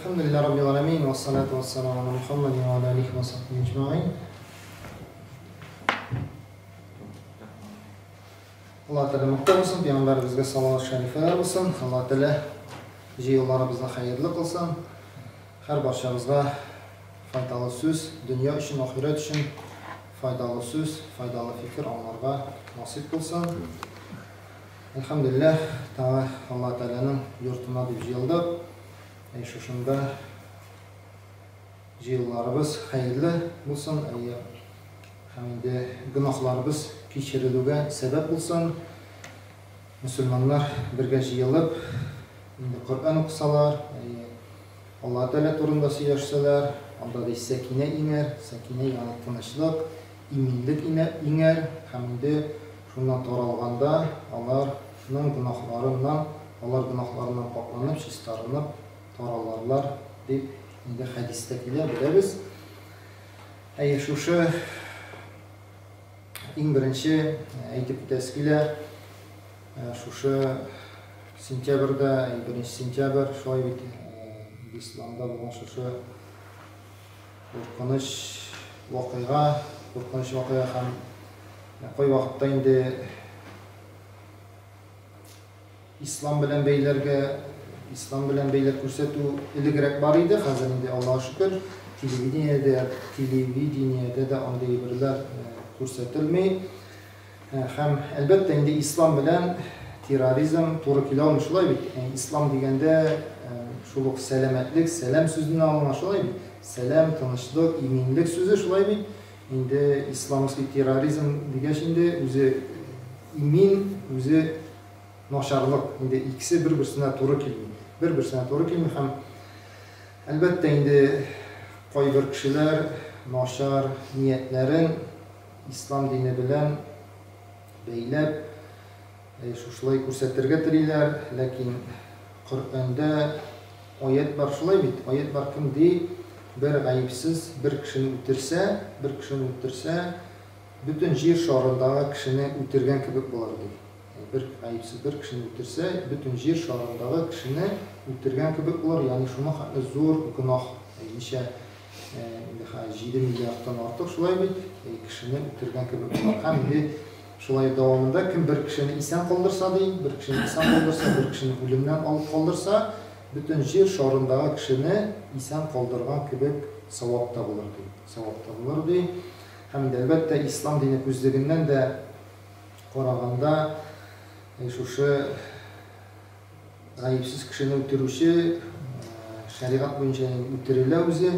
Әлхәмдүлилләһи раббил галәмин, вассалату вассаламу аля Мухаммадин ва аля алихи ва сахбихи әҗмәгыйн. Аллаһ Тәгалә мактау булсын, пәйгамбәребезгә салават шәрифәләр булсын. Аллаһ Тәгалә җыелуларыбызны хәерле кылсын. Һәр барчабызга файдалы сүз, дөнья өчен, ахирәт өчен файдалы сүз, файдалы фикер аңларга насыйп кылсын. Әлхәмдүлилләһ, тагы Аллаһ Тәгаләнең йортына дип җыелдык. Әй, шушында җыелуларыбыз хәерле булсын, әйе, һәм инде гөнаһларыбыз кичерелүгә сәбәп булсын. Мөселманнар бергә җыелып, инде Коръән укысалар, әйе, Аллаһ Тәгалә турында сөйләшсәләр, анда ди сәкинә иңәр, сәкинә, ягъни тынычлык, иминлек иңәр һәм инде шуннан таралганда аларның гөнаһларыннан, алар гөнаһларыннан пакъланып, чистарынып таралырлар дип инде хәдистә килә, беләбез. Әйе, шушы иң беренче әйтеп үтәсе килә, шушы сентябрьдә, беренче сентябрь, шулай бит, Бесланда булган шушы куркыныч вакыйга, куркыныч вакыйга һәм кайвакытта инде ислам белән бәйләргә, ислам белән бәйләп күрсәтү элегрәк бар иде, хәзер инде Аллага шөкер, телевидениедә, телевидениедә дә андый әйберләр күрсәтелми. Һәм, әлбәттә, инде ислам белән терроризм туры килә алмый, шулай бит? Ислам дигәндә шул ук сәламәтлек, сәлам сүзеннән алына, шулай бит? Сәлам, тынычлык, иминлек сүзе, шулай бит? Инде исламский терроризм дигәч инде үзе имин, үзе начарлык. Инде икесе бер-берсенә туры килми. Бер-берсенә туры килми һәм, әлбәттә, инде кайбер кешеләр начар ниятләрен Ислам дине белән бәйләп, шушылай күрсәтергә телиләр, ләкин Коръәндә аять бар, шулай бит? Аять бар, кем ди, бер гаепсез бер кешене үтерсә, бер кешене үтерсә, бөтен җир шарындагы кешене үтергән кебек булыр, ди. Бер гаепсез бер кешене үтерсә, бөтен җир шарындагы кешене үтергән кебек булыр, ягъни шуның хәтле зур гөнаһ. Ничә Инде хәзер 7 миллиардтан артык, шулай бит, кешене үтергән кебек була. Һәм инде шулай дәвамында кем бер кешене исән калдырса, ди, бер кешене исән калдырса, бер кешене үлемнән алып калдырса, бөтен җир шарындагы кешене исән калдырган кебек савап та булыр, ди. Савап та булыр, ди. Һәм инде, әлбәттә, ислам дине күзлегеннән дә караганда, шушы Гаепсез кешене үтерүче шәригать буенча үтерелә үзе,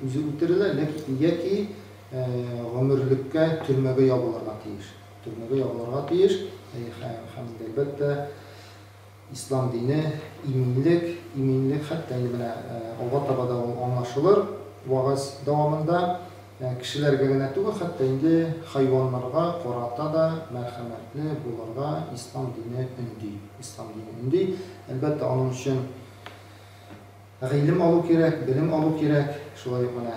үзе үтерелә, ләкин яки гомерлеккә төрмәгә ябылырга тиеш. Төрмәгә ябылырга тиеш. Һәм инде, әлбәттә, ислам дине иминлек, иминлек, хәтта инде менә алга таба да ул аңлашылыр вәгазь дәвамында. Кешеләргә генә түгел, хәтта инде хайваннарга карата да мәрхәмәтле булырга ислам дине өнди. Ислам дине өнди. Әлбәттә, аның өчен гыйлем алу кирәк, белем алу кирәк. Шулай ук менә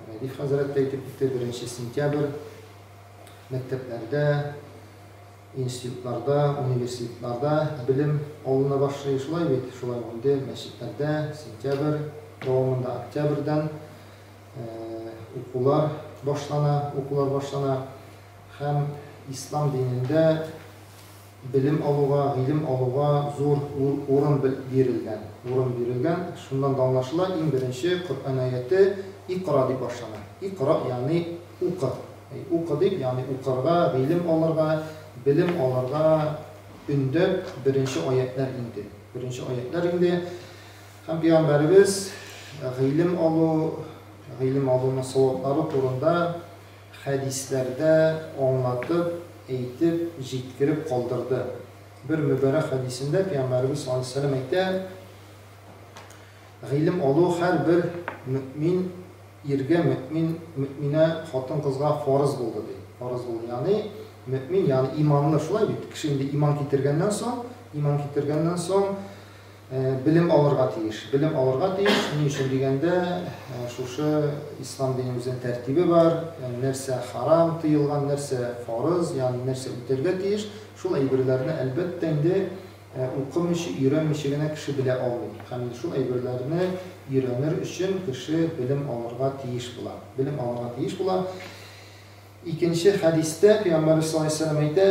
Рәдиф хәзрәт тә әйтеп үтте, беренче сентябрь мәктәпләрдә, институтларда, университетларда белем алына башлый. Шулай бит? Шулай ук инде мәчетләрдә сентябрь дәвамында, октябрьдән укулар башлана, укулар башлана һәм ислам динендә белем алуга, гыйлем алуга зур урын бирелгән, урын бирелгән. Шуннан да аңлашыла, иң беренче Коръән аяте Икра дип башлана. Икра, ягъни укы. Укы дип, ягъни укырга, гыйлем алырга, белем алырга өндәп беренче аятләр инде. Беренче аятләр инде. Һәм Пәйгамбәребез гыйлем алу, гыйлем алуның саваплары турында хәдисләрдә аңлатып, әйтеп, җиткереп калдырды. Бер мөбарәк хәдисендә Пәйгамбәребез саллаллаһу алейһи ва сәлләм әйтә, Гыйлем алу һәрбер мөэмин иргә, мөэмин, мөэминә хатын-кызга фарыз булды, ди. Фарыз булды, ягъни мөэмин, ягъни иманлы, шулай бит? Кеше инде иман китергәннән соң, иман китергәннән соң, Белем алырга тиеш. Белем алырга тиеш. Ни өчен дигәндә, шушы ислам диненең үзенең тәртибе бар. Нәрсә харам, тыелган, нәрсә фарыз, ягъни нәрсә үтәргә тиеш, шул әйберләрне, әлбәттә инде, укымыйча, өйрәнмичә генә кеше белә алмый. Һәм инде шул әйберләрне өйрәнер өчен кеше белем алырга тиеш була. Белем алырга тиеш була. Икенче хәдистә Пәйгамбәрбез саллаллаһу алейһи ва сәлләм әйтә,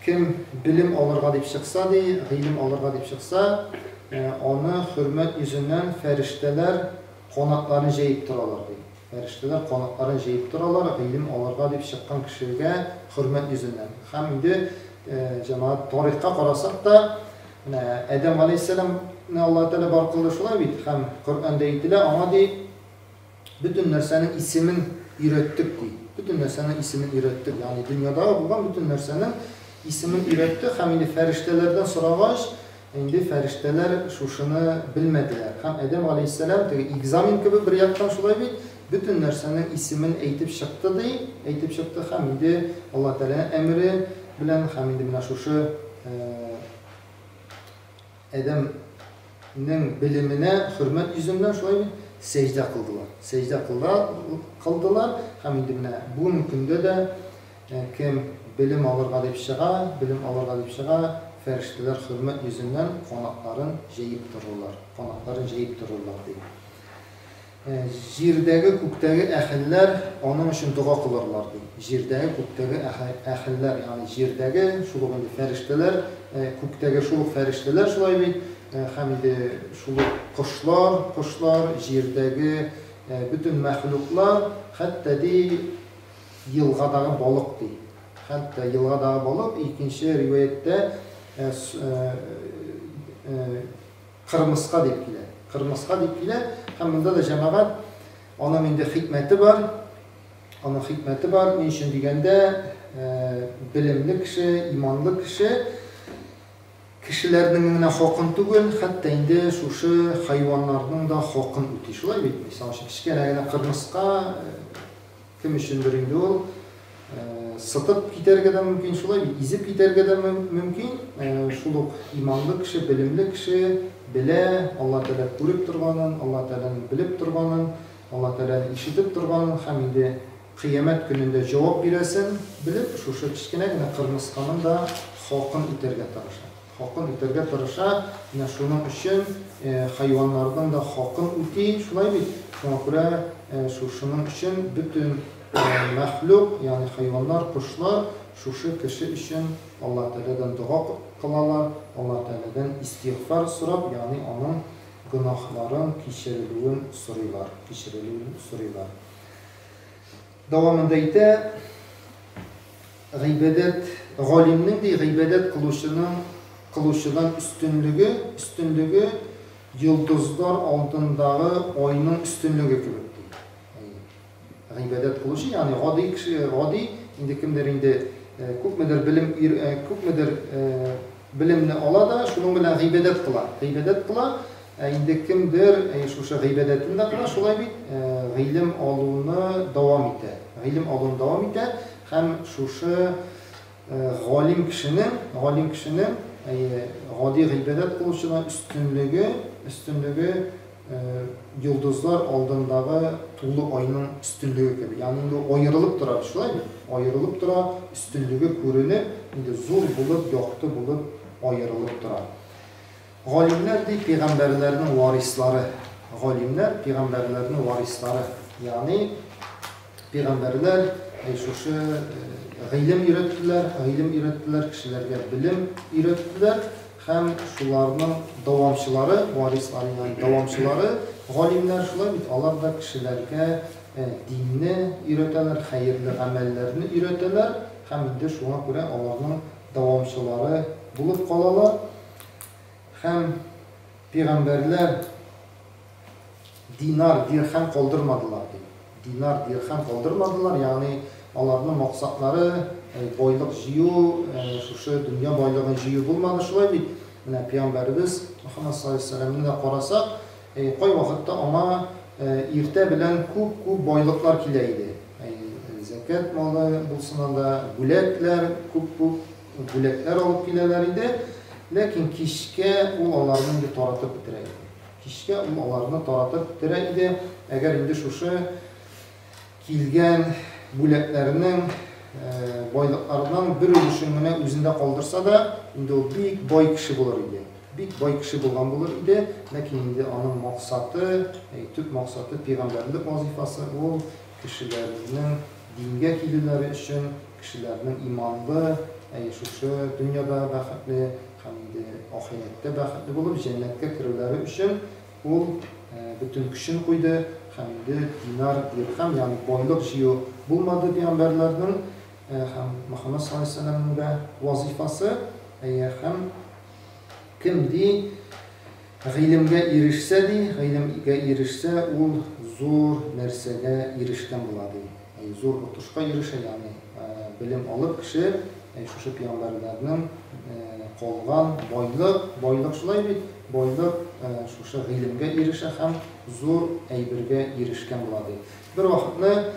кем белем алырга дип чыкса, ди, гыйлем алырга дип чыкса, аны хөрмәт йөзеннән фәрештәләр канатларын җәеп торалар, ди. Фәрештәләр канатларын җәеп торалар, гыйлем алырга дип чыккан кешегә хөрмәт йөзеннән. Һәм инде, җәмәгать, тарихка карасак та, менә Адәм галәйһиссәламне Аллаһ Тәгалә бар кылды, шулай бит? Һәм Коръәндә әйтелә, аңа ди, бөтен нәрсәнең исемен өйрәттек, ди. Бөтен нәрсәнең исемен өйрәттек. Ягъни дөньядагы булган бөтен нәрсәнең исемен өйрәттек һәм инде фәрештәләрдән сорагач, Инде фәрештәләр шушыны белмәделәр. Һәм Адәм галәйһиссәлам теге экзамен кебек бер яктан шулай бит, бөтен нәрсәнең исемен әйтеп чыкты ди, әйтеп чыкты һәм инде Аллаһ Тәгаләнең әмере белән һәм инде менә шушы Адәмнең белеменә хөрмәт йөзеннән шулай бит, сәҗдә кылдылар. Сәҗдә кылдылар һәм инде менә бүгенге көндә дә Кем белем алырга дип чыга, белем алырга дип чыга, фәрештәләр хөрмәт йөзеннән канатларын җәеп торырлар, канатларын җәеп торырлар, ди. Җирдәге, күктәге әһелләр аның өчен дога кылырлар, ди. Җирдәге, күктәге әһелләр, ягъни җирдәге шул ук инде фәрештәләр, күктәге шул ук фәрештәләр шулай бит, һәм инде шул ук кошлар, кошлар, җирдәге бөтен мәхлуклар, хәтта ди, Елгадагы балык, ди. Хәтта елгадагы балык, икенче риваятьтә кырмыска дип килә. Кырмыска дип килә. Һәм монда да җәмәгать аның инде хикмәте бар. Аның хикмәте бар. Ни өчен дигәндә, белемле кеше, иманлы кеше кешеләрнең генә хакын түгел, хәтта инде шушы хайваннарның да хакын үти. Шулай бит? Мисал өчен, кечкенә генә кырмыска Кем өчендер инде ул сытып китәргә дә мөмкин, шулай бит, изеп китәргә дә мөмкин. Шул ук иманлы кеше, белемле кеше белә, Алла Тәгалә күреп торганын, Алла Тәгаләнең белеп торганын, Алла Тәгаләнең ишетеп торганын һәм инде Кыямәт көнендә җавап бирәсен белеп, шушы кечкенә генә кырмысканың да хакын үтәргә тырыша. Хакын үтәргә тырыша, менә шуның өчен хайваннарның да хакын үти, шулай бит? Шуңа күрә шушының өчен бөтен мәхлук, ягъни хайваннар, кошлар шушы кеше өчен Аллаһ Тәгаләдән дога кылалар, Аллаһ Тәгаләдән истигъфар сорап, ягъни аның гөнаһларын кичерелүен сорыйлар, кичерелүен сорыйлар. Дәвамында әйтә, Гыйбадәт, галимнең, ди, гыйбадәт кылучының, кылучыдан өстенлеге, өстенлеге йолдызлар алдындагы айның өстенлеге кебек, ди. Әйе. Гыйбадәт кылучы, ягъни гади кеше, гади, инде кемдер инде күпмедер белем, күпмедер белемне ала да, шуның белән гыйбадәт кыла. Гыйбадәт кыла, ә инде кемдер шушы гыйбадәтен дә кыла, шулай бит, гыйлем алуны дәвам итә. Гыйлем алуны дәвам итә һәм шушы галим кешенең, галим кешенең, әйе, гади гыйбадәт кылучыдан өстенлеге, өстенлеге йолдызлар алдындагы тулы айның өстенлеге кебек. Ягъни инде ул аерылып тора бит, шулай бит? Аерылып тора, өстенлеге күренеп, инде зур булып, якты булып аерылып тора. Галимнәр, ди, пигамбәрләрнең варислары. Галимнәр, пигамбәрләрнең варислары. Ягъни пигамбәрләр шушы гыйлем өйрәттеләр, гыйлем өйрәттеләр, кешеләргә белем өйрәттеләр һәм шуларның дәвамчылары, варислары, ягъни дәвамчылары, галимнәр шулай бит, алар да кешеләргә динне өйрәтәләр, хәерле гамәлләрне өйрәтәләр һәм инде шуңа күрә аларның дәвамчылары булып калалар. Һәм пигамбәрләр динар, дирхәм калдырмадылар, ди. Динар, дирхәм калдырмадылар, ягъни аларның максатлары байлык җыю, шушы дөнья байлыгын җыю булмады, шулай бит? Менә пигамбәребез Мөхәммәд саллаллаһу алейһи ва сәлләмне дә карасак, кайвакытта аңа иртә белән күп-күп байлыклар килә иде. Зәкят малы булсын анда, бүләкләр күп-күп. Бүләкләр алып киләләр иде, ләкин кичкә ул аларны инде таратып бетерә иде. Кичкә ул аларны таратып бетерә иде. Әгәр инде шушы килгән бүләкләрнең байлыкларының бер өлешен генә үзендә калдырса да, инде ул бик бай кеше булыр иде. Бик бай кеше булган булыр иде, ләкин инде аның максаты, төп максаты пәйгамбәрлек вазифасы, ул кешеләрнең дингә килүләре өчен, кешеләрнең иманлы, шушы дөньяда бәхетле һәм инде ахирәттә бәхетле булып җәннәткә керүләре өчен ул бөтен көчен куйды һәм инде динар, дирхам, ягъни байлык җыю булмады пәйгамбәрләрнең һәм Мөхәммәд саллаллаһу алейһи вәсәлләмнең дә вазифасы. Һәм кем ди гыйлемгә ирешсә ди, гыйлемгә ирешсә, ул зур нәрсәгә ирешкән була ди. Зур отышка ирешә, ягъни белем алып кеше шушы пәйгамбәрләрнең калган байлык, байлык шулай бит, байлык шушы гыйлемгә ирешә һәм зур әйбергә ирешкән була ди. Бер вакытны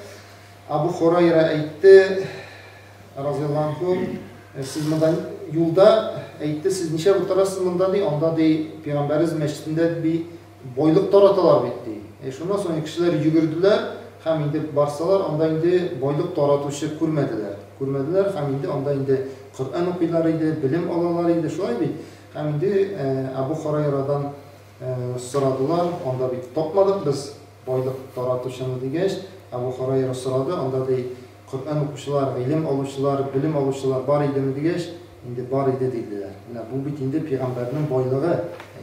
Абу Хурайра әйтте, разыяллаһу анһу, сез монда юлда әйтте, сез ничә утырасыз монда ди, анда ди пәйгамбәребез мәчетендә ди байлык тараталар бит ди. Шуннан соң кешеләр йөгерделәр һәм инде барсалар, анда инде байлык таратучы күрмәделәр. Күрмәделәр һәм инде анда инде Коръән укыйлар иде, белем алалар иде, шулай бит. Һәм инде Абу Хурайрадан сорадылар, анда бит тапмадык без байлык таратучыны дигәч, Абу Хурайра сорады, анда ди Коръән укучылар, гыйлем алучылар, белем алучылар бар идеме дигәч, инде бар иде диделәр. Менә бу бит инде пәйгамбәрнең байлыгы.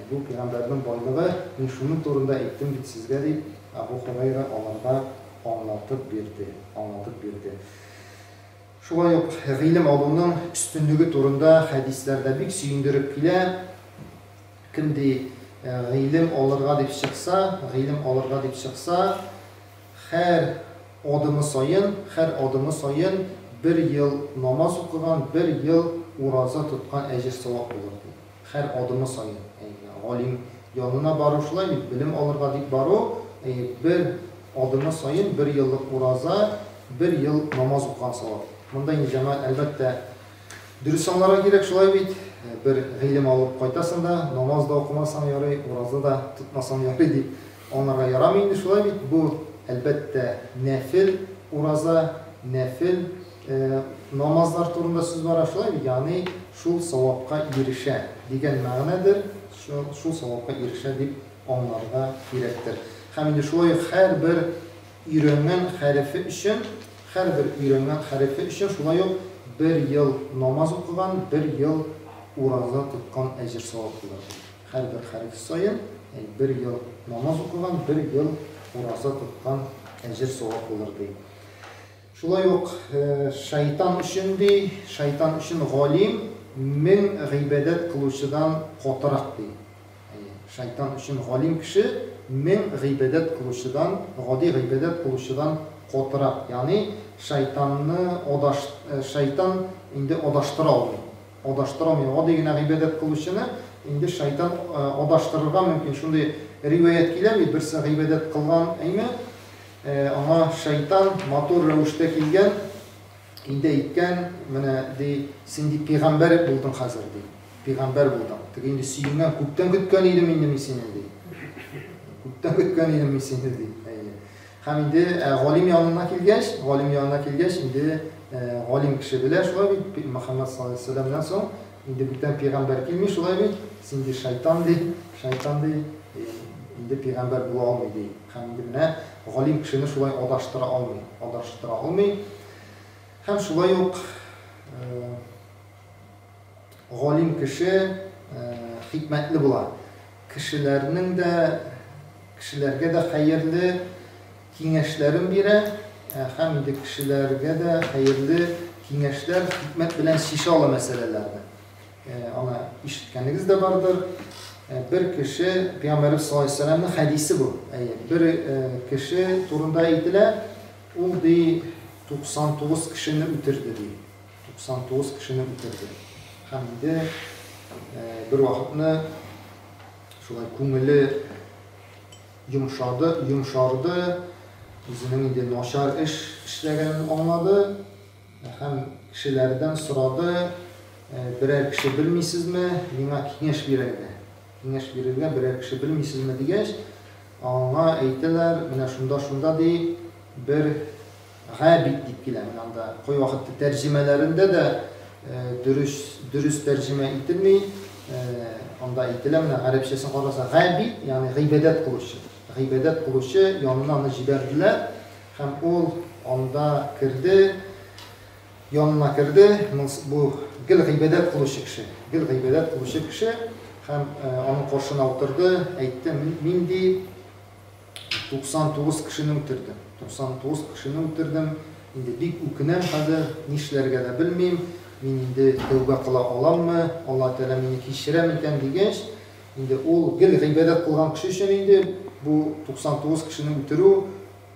Бу пәйгамбәрнең байлыгы, мин шуның турында әйттем бит сезгә дип, Абу Хурайра аларга аңлатып бирде, аңлатып бирде. Шулай ук гыйлем алуның өстенлеге турында хәдисләрдә бик сөендереп килә. Кем ди гыйлем алырга дип чыкса, гыйлем алырга дип чыкса, һәр адымы саен, һәр адымы саен бер ел намаз укыган, бер ел ураза тоткан әҗер-савап булыр ди. Һәр адымы саен. Галим янына бару шулай бит, белем алырга дип бару, бер адымы саен бер еллык ураза, бер ел намаз укыган савап. Монда инде җәмәгать, әлбәттә, дөрес аңларга кирәк, шулай бит. Бер гыйлем алып кайтасың да, намаз да укымасаң ярый, ураза да тотмасаң ярый дип аңларга ярамый инде, шулай бит. Бу, әлбәттә, нәфел ураза, нәфел намазлар турында сүз бара, шулай бит. Ягъни шул савапка ирешә дигән мәгънәдер, шул савапка ирешә дип аңларга кирәктер. Һәм инде шулай ук һәрбер өйрәнгән хәрефе өчен, һәрбер өйрәнгән хәрефе өчен шулай ук бер ел намаз укыган, бер ел ураза тоткан әҗер-савап булыр. Һәрбер хәреф саен бер ел намаз укыган, бер ел ураза тоткан әҗер-савап булыр ди. Шулай ук шайтан өчен ди, шайтан өчен галим мең гыйбадәт кылучыдан катырак ди. Шайтан өчен галим кеше мең гыйбадәт кылучыдан, гади гыйбадәт кылучыдан катырак. Ягъни шайтанны адаш, шайтан инде адаштыра алмый. Адаштыра алмый. Гади генә гыйбадәт кылучыны инде шайтан адаштырырга мөмкин. Шундый риваять килә бит, берсе гыйбадәт кылган әйме, аңа шайтан матур рәвештә килгән, инде әйткән, менә ди, син ди пәйгамбәр булдың хәзер ди. Пәйгамбәр булдың. Теге инде сөенгән, күптән көткән идем инде мин сине ди. Күптән көткән идем мин сине ди. Әйе. Һәм инде галим янына килгәч, галим янына килгәч, инде галим кеше белә, шулай бит, Мөхәммәд саллаллаһу алейһи вәсәлләмнән соң инде бүтән пәйгамбәр килми, шулай бит, син ди шайтан ди, шайтан ди, инде пәйгамбәр була алмый ди. Һәм инде менә галим кешене шулай адаштыра алмый, адаштыра алмый. Һәм шулай ук галим кеше хикмәтле була. Кешеләрнең дә, кешеләргә дә хәерле киңәшләрен бирә, һәм инде кешеләргә дә хәерле киңәшләр, хикмәт белән чишә ала мәсьәләләрне. Аны ишеткәнегез дә бардыр. Бер кеше, Пәйгамбәребез саллаллаһу алейһи вәсәлләмнең хәдисе бу. Әйе, бер кеше турында әйтелә, ул ди 99 кешене үтерде ди. 99 кешене үтерде. Һәм инде бер вакытны шулай күңеле йомшады, йомшарды, үзенең инде начар эш эшләгәнен аңлады һәм кешеләрдән сорады, берәр кеше белмисезме, миңа киңәш бирергә. Киңәш бирергә берәр кеше белмисезме дигәч, аңа әйтәләр, менә шунда-шунда ди, бер Габид дип килә. Менә анда кайвакытта тәрҗемәләрендә дә дөрес дөрес тәрҗемә ителми. Анда әйтелә, менә гарәпчәсен караса, габид, ягъни гыйбадәт кылучы. Гыйбадәт кылучы янына аны җибәрделәр һәм ул анда керде, янына керде. Бу гел гыйбадәт кылучы кеше, гел гыйбадәт кылучы кеше һәм аның каршына утырды, әйтте, мин ди 99 кешене үтердем. 99 кешене үтердем. Инде бик үкенәм хәзер, нишләргә дә белмим. Мин инде тәүбә кыла аламмы? Алла Тәгалә мине кичерә микән дигәч, инде ул гел гыйбадәт кылган кеше өчен инде бу 99 кешене үтерү,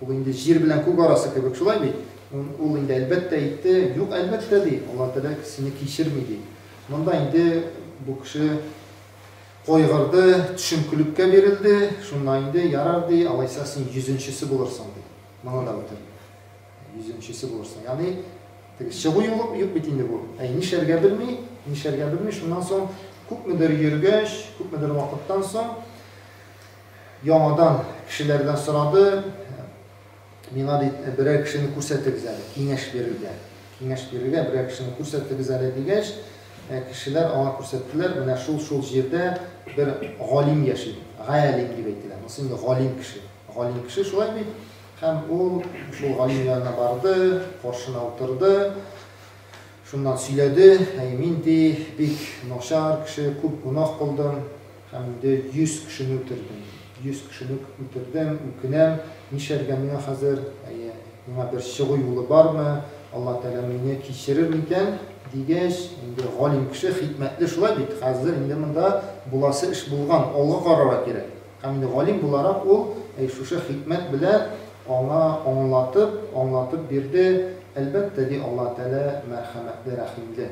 ул инде җир белән күк арасы кебек, шулай бит? Ул инде әлбәттә әйтте, юк, әлбәттә ди, Алла Тәгалә сине кичерми ди. Монда инде бу кеше Кайгырды, төшенкелеккә бирелде, шуннан инде, ярар, ди, алайса син йөзенчесе булырсың, ди. Моны да үтерде. Йөзенчесе булырсың. Ягъни, теге чыгу юлы юк бит инде бу. Әй, нишләргә белми, нишләргә белми. Шуннан соң күпмедер йөргәч, күпмедер вакыттан соң яңадан кешеләрдән сорады, Миңа, ди, берәр кешене күрсәтегез әле, киңәш бирергә. Киңәш бирергә берәр кешене күрсәтегез әле, дигәч, кешеләр аңа күрсәттеләр, менә шул-шул җирдә бер галим яши. Галим дип әйтелә. Монысы инде галим кеше. Галим кеше, шулай бит? Һәм ул шул галим янына барды, каршына утырды. Шуннан сөйләде, әй, мин, ди, бик начар кеше, күп гөнаһ кылдым һәм инде 100 кешене үтердем. 100 кешене үтердем, үкенәм, нишләргә миңа хәзер, әйе, миңа бер чыгу юлы бармы, Алла Тәгалә мине кичерер микән, дигәч, инде галим кеше, хикмәтле, шулай бит, хәзер инде монда буласы эш булган, алга карарга кирәк. Һәм инде галим буларак ул, әй, шушы хикмәт белән аңа аңлатып, аңлатып бирде, әлбәттә, ди, Аллаһ Тәгалә мәрхәмәтле, рәхимле.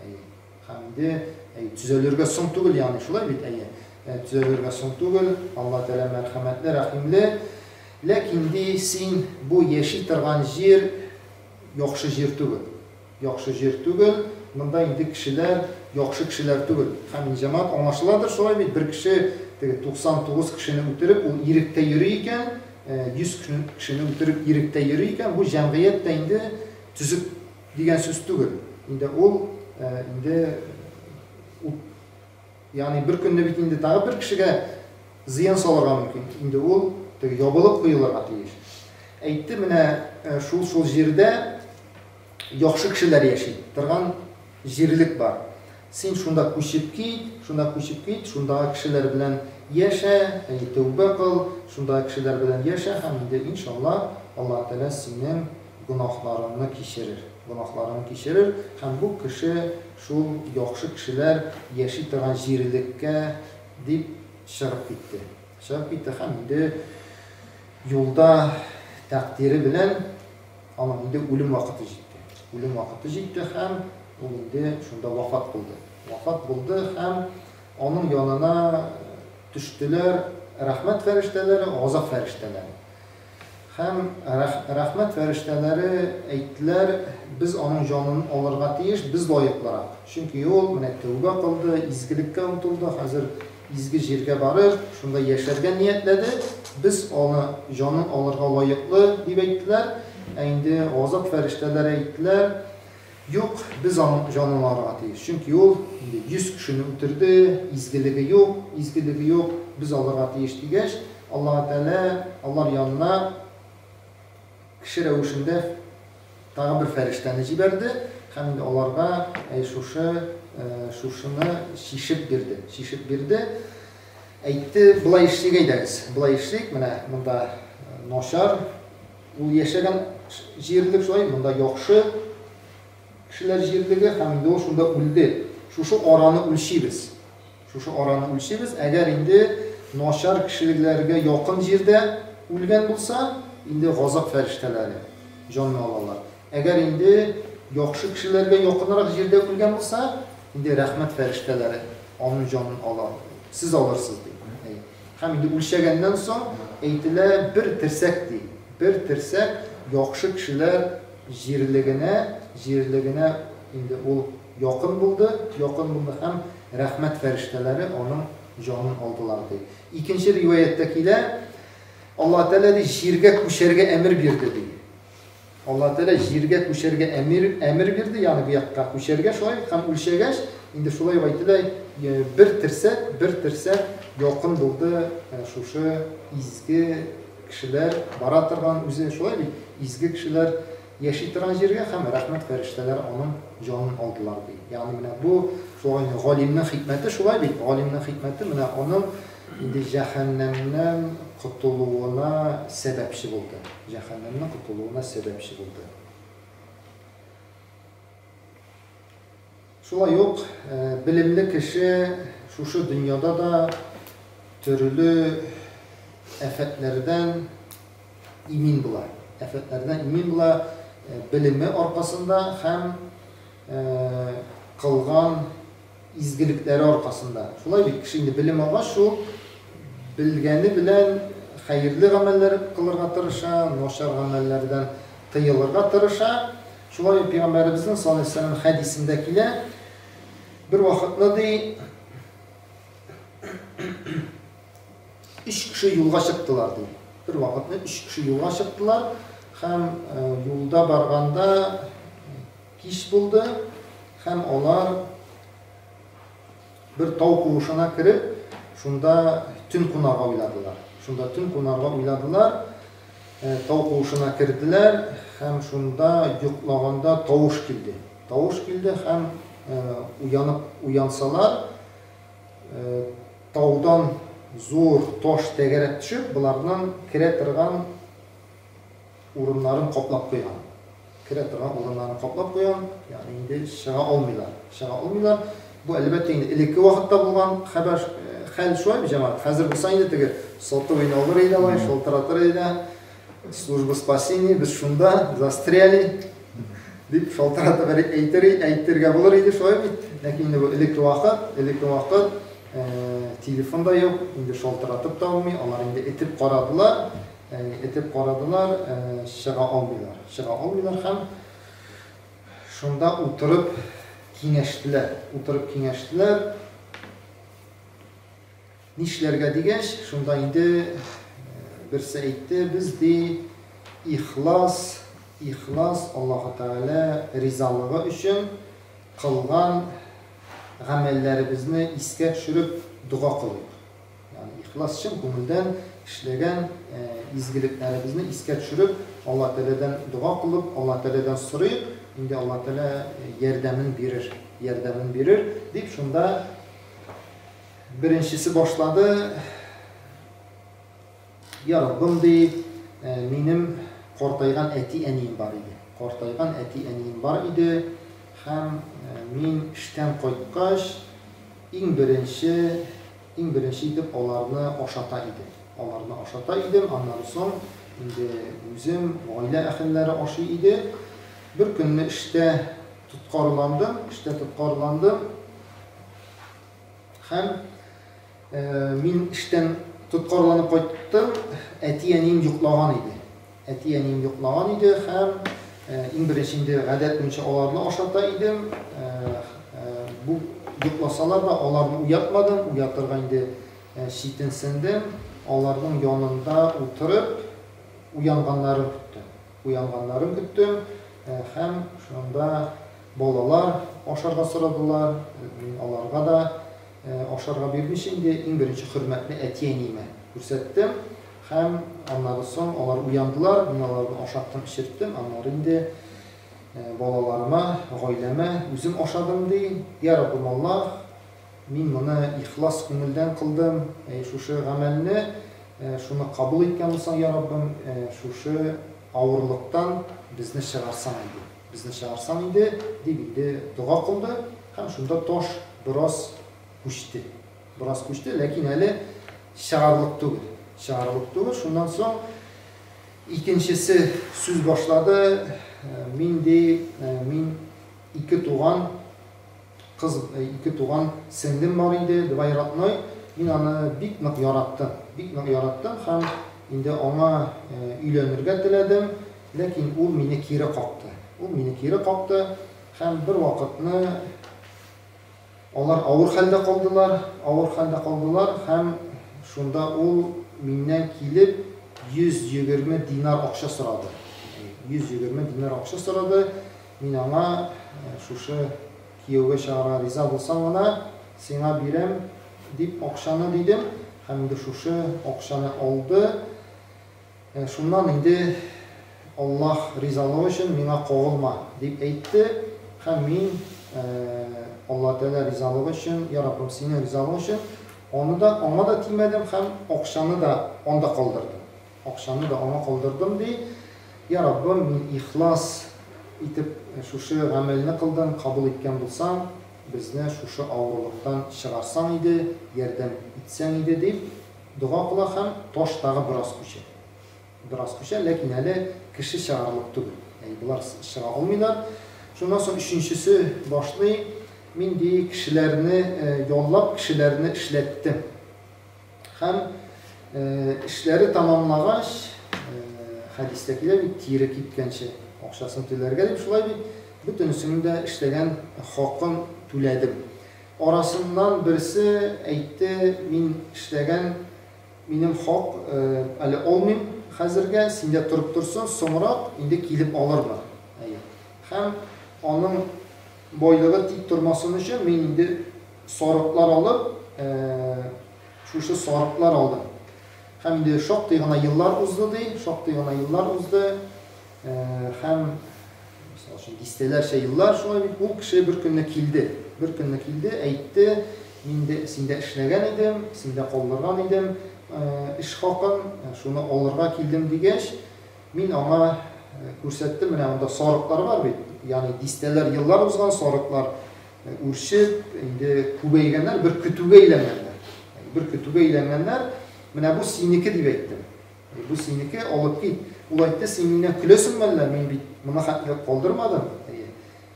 Әйе. Һәм инде, әй, төзәлергә соң түгел, ягъни шулай бит, әйе. Төзәлергә соң түгел, Аллаһ Тәгалә мәрхәмәтле, рәхимле. Ләкин, ди, син бу яши торган җир яхшы җир түгел. Яхшы җир түгел, монда инде кешеләр яхшы кешеләр түгел. Һәм инде җәмәгать аңлашыладыр, шулай бит, бер кеше теге 99 кешене үтереп, ул иректә йөри икән, 100 кешене үтереп иректә йөри икән, бу җәмгыять тә инде төзек дигән сүз түгел. Инде ул инде ягъни бер көнне бит инде тагы бер кешегә зыян салырга мөмкин. Инде ул теге ябылып куелырга тиеш. Әйтте, менә шул-шул җирдә яхшы кешеләр яши торган җирлек бар. Син шунда күчеп кит, шунда күчеп кит, шундагы кешеләр белән яшә, әй, тәүбә кыл, шундагы кешеләр белән яшә һәм инде, иншалла, Аллаһ Тәгалә синең гөнаһларыңны кичерер. Гөнаһларыңны кичерер һәм бу кеше шул яхшы кешеләр яши торган җирлеккә дип чыгып китте. Чыгып китте һәм инде юлда тәкъдире белән Аның инде үлем вакыты җитте. Үлем вакыты җитте һәм ул инде шунда вафат булды. Вафат булды һәм аның янына төштеләр рәхмәт фәрештәләре, газап фәрештәләре. Һәм рәхмәт фәрештәләре әйттеләр, без аның җанын алырга тиеш, без лаеклырак. Чөнки ул менә тәүбә кылды, изгелеккә омтылды, хәзер изге җиргә барып, шунда яшәргә ниятләде, без аны җанын алырга лаеклы, дип әйттеләр. Ә инде газап фәрештәләре әйттеләр, Юк, без аның җанын алырга тиеш, чөнки ул инде 100 кешене үтерде, изгелеге юк, изгелеге юк, без алырга тиеш, дигәч, Аллаһы Тәгалә алар янына кеше рәвешендә Тагын бер фәрештәне җибәрде һәм инде аларга әй шушы шушыны чишеп бирде. Чишеп бирде. Әйтте, болай эшлик әйдәгез. Болай эшлик, менә монда начар ул яшәгән җирлек шулай, монда яхшы кешеләр җирлеге һәм инде ул шунда үлде. Шушы араны үлчибез. Шушы араны үлчибез. Әгәр инде начар кешеләргә якын җирдә үлгән булса, инде газап фәрештәләре җанны алалар. Әгәр инде яхшы кешеләргә якынрак җирдә үлгән булса, инде рәхмәт фәрештәләре аның җанын ала. Сез алырсыз, ди. Һәм инде үлчәгәннән соң әйтелә, бер терсәк, ди. Бер терсәк яхшы кешеләр җирлегенә, җирлегенә инде ул Якын булды, якын булды һәм рәхмәт фәрештәләре аның җанын алдылар, ди. Икенче риваятьтә килә, Аллаһ Тәгалә, ди, җиргә күчәргә әмер бирде, ди. Аллаһ Тәгалә җиргә күчәргә әмир, әмер бирде, ягъни бу якка күчәргә шулай бит, һәм үлчәгәч, инде шулай ук әйтелә, бер терсәк, бер терсәк якын булды шушы изге кешеләр бара торган үзе шулай бит, изге кешеләр яши торган җиргә һәм рәхмәт фәрештәләре аның җанын алдылар ди. Ягъни менә бу шулай инде галимнең хикмәте шулай бит, галимнең хикмәте менә аның инде җәһәннәмнән котылуына сәбәпче булды. Җәһәннәмнән котылуына сәбәпче булды. Шулай ук белемле кеше шушы дөньяда да төрле афәтләрдән имин була. Афәтләрдән имин була белеме аркасында һәм кылган изгелекләре аркасында. Шулай бит, кеше инде белем алгач, шул белгәне белән хәерле гамәлләр кылырга тырыша, начар гамәлләрдән тыелырга тырыша. Шулай ук Пәйгамбәребезнең саллаллаһу алейһи ва сәлләм хәдисендә килә, бер вакытны ди, өч кеше юлга чыктылар ди. Бер вакытны өч кеше юлга чыктылар һәм юлда барганда кич булды һәм алар бер тау куышына кереп, шунда төн кунарга уйладылар. Шунда төн кунарга уйладылар. Тау куышына керделәр һәм шунда йоклаганда тавыш килде. Тавыш килде һәм уянып уянсалар, таудан зур таш тәгәрәп төшеп, боларның керә торган урыннарын каплап куйган. Керә торган урыннарын каплап куйган, ягъни инде чыга алмыйлар. Чыга алмыйлар. Бу, әлбәттә, инде элекке вакытта булган хәбәр, хәл шулай бит, җәмәгать. Хәзер булса инде теге сотовыйны алыр иде алай, шалтыратыр иде. Служба спасения, без шунда застряли дип шалтыратып әйтер, әйтергә булыр иде шулай бит. Ләкин инде бу элекке вакыт, элекке вакыт телефон да юк, инде шалтыратып та булмый, алар инде этеп карадылар. Этеп карадылар, чыга алмыйлар. Чыга алмыйлар һәм шунда утырып киңәштеләр. Утырып киңәштеләр. Нишләргә дигәч, шунда инде берсе әйтте, без ди ихлас, ихлас Аллаһы Тәгалә ризалыгы өчен кылган гамәлләребезне искә төшереп дога кылыйк. Ягъни ихлас, чын күңелдән эшләгән изгелекләребезне искә төшереп, Алла Тәгаләдән дога кылып, Алла Тәгаләдән сорыйк, инде Алла Тәгалә ярдәмен бирер, ярдәмен бирер, дип шунда беренчесе башлады. Я Раббым, ди, минем картайган әти-әнием бар иде. Картайган әти-әнием бар иде һәм мин эштән кайткач, иң беренче Иң беренче итеп аларны ашата идем. Аларны ашата идем, аннары соң инде үзем, гаилә әһелләре ашый иде. Бер көнне эштә тоткарландым, эштә тоткарландым. Һәм мин эштән тоткарланып кайттым, әти-әнием йоклаган иде. Әти-әнием йоклаган иде һәм иң беренче инде гадәт буенча аларны ашата идем. Бу йокласалар да аларны уятмадым, уятырга инде читенсендем. Аларның янында утырып уянганнарын көттем. Уянганнарын көттем һәм шунда балалар ашарга сорадылар. Мин аларга да ашарга бирмичә инде иң беренче хөрмәтне әти-әниемә күрсәттем. Һәм аннары соң алар уяндылар, мин аларны ашаттым, эчерттем, аннары инде балаларыма, гаиләмә үзем ашадым, ди. Я Раббым Аллаһ, мин моны ихлас күңелдән кылдым, шушы гамәлне, шуны кабул иткән булсаң, я Раббым, шушы авырлыктан безне чыгарсаң иде, безне чыгарсаң иде, дип инде дога кылды, һәм шунда таш бераз күчте. Бераз күчте, ләкин әле чыгарлык түгел. Чыгарлык түгел. Шуннан соң икенчесе сүз башлады. Мин ди, мин ике туган кыз, ике туган сеңлем бар иде, двоюродной. Мин аны бик нык яраттым. Бик нык яраттым һәм инде аңа өйләнергә теләдем, ләкин ул мине кире какты. Ул мине кире какты һәм бер вакытны Алар авыр хәлдә калдылар, авыр хәлдә калдылар һәм шунда ул миннән килеп 120 динар акча сорады. 120 динар акча сорады. Мин аңа шушы кияүгә чыгарга риза булсаң гына, сиңа бирәм дип акчаны дидем. Һәм инде шушы акчаны алды. Шуннан инде Аллаһ ризалыгы өчен миңа кагылма, дип әйтте. Һәм мин Аллаһ Тәгалә ризалыгы өчен, Я Раббым, синең ризалыгың өчен аны да, аңа да тимәдем һәм акчаны да анда калдырдым. Акчаны да аңа калдырдым, ди. Я Раббым, мин ихлас итеп шушы гамәлне кылдым, кабул иткән булсаң, безне шушы авырлыктан чыгарсаң иде, ярдәм итсәң иде, дип дога кыла һәм таш тагы бераз күчә. Бераз күчә, ләкин әле кеше чыгарлык түгел. Әй, болар чыга алмыйлар. Шуннан соң өченчесе башлый, мин, ди, кешеләрне яллап, кешеләрне эшләттем. Һәм эшләре тәмамлагач, хәдистә килә бит, тире кипкәнче акчасын түләргә дип, шулай бит, бөтенесенең дә эшләгән хакын түләдем. Арасыннан берсе әйтте, мин эшләгән минем хак әле алмыйм хәзергә, синдә торып торсын, соңрак инде килеп алырмын. Әйе. Һәм аның байлыгы тик тормасын өчен мин инде сарыклар алып, шушы сарыклар алдым. Һәм инде шактый гына еллар узды ди, шактый гына еллар узды. Һәм мисал өчен, дистәләрчә еллар шулай бит, ул кеше бер көнне килде. Бер көнне килде, әйтте, мин дә синдә эшләгән идем, синдә калдырган идем эш хакын, шуны алырга килдем дигәч, мин аңа күрсәттем, менә монда сарыклар бар бит, ягъни дистәләр еллар узган сарыклар үрчеп, инде күбәйгәннәр, бер көтүгә әйләнгәннәр. Бер көтүгә әйләнгәннәр. Менә бу синеке дип әйттем. Бу синеке, алып кит. Ул әйтте, син миннән көләсеңме әллә, мин бит моны хәтле калдырмадым. Әйе.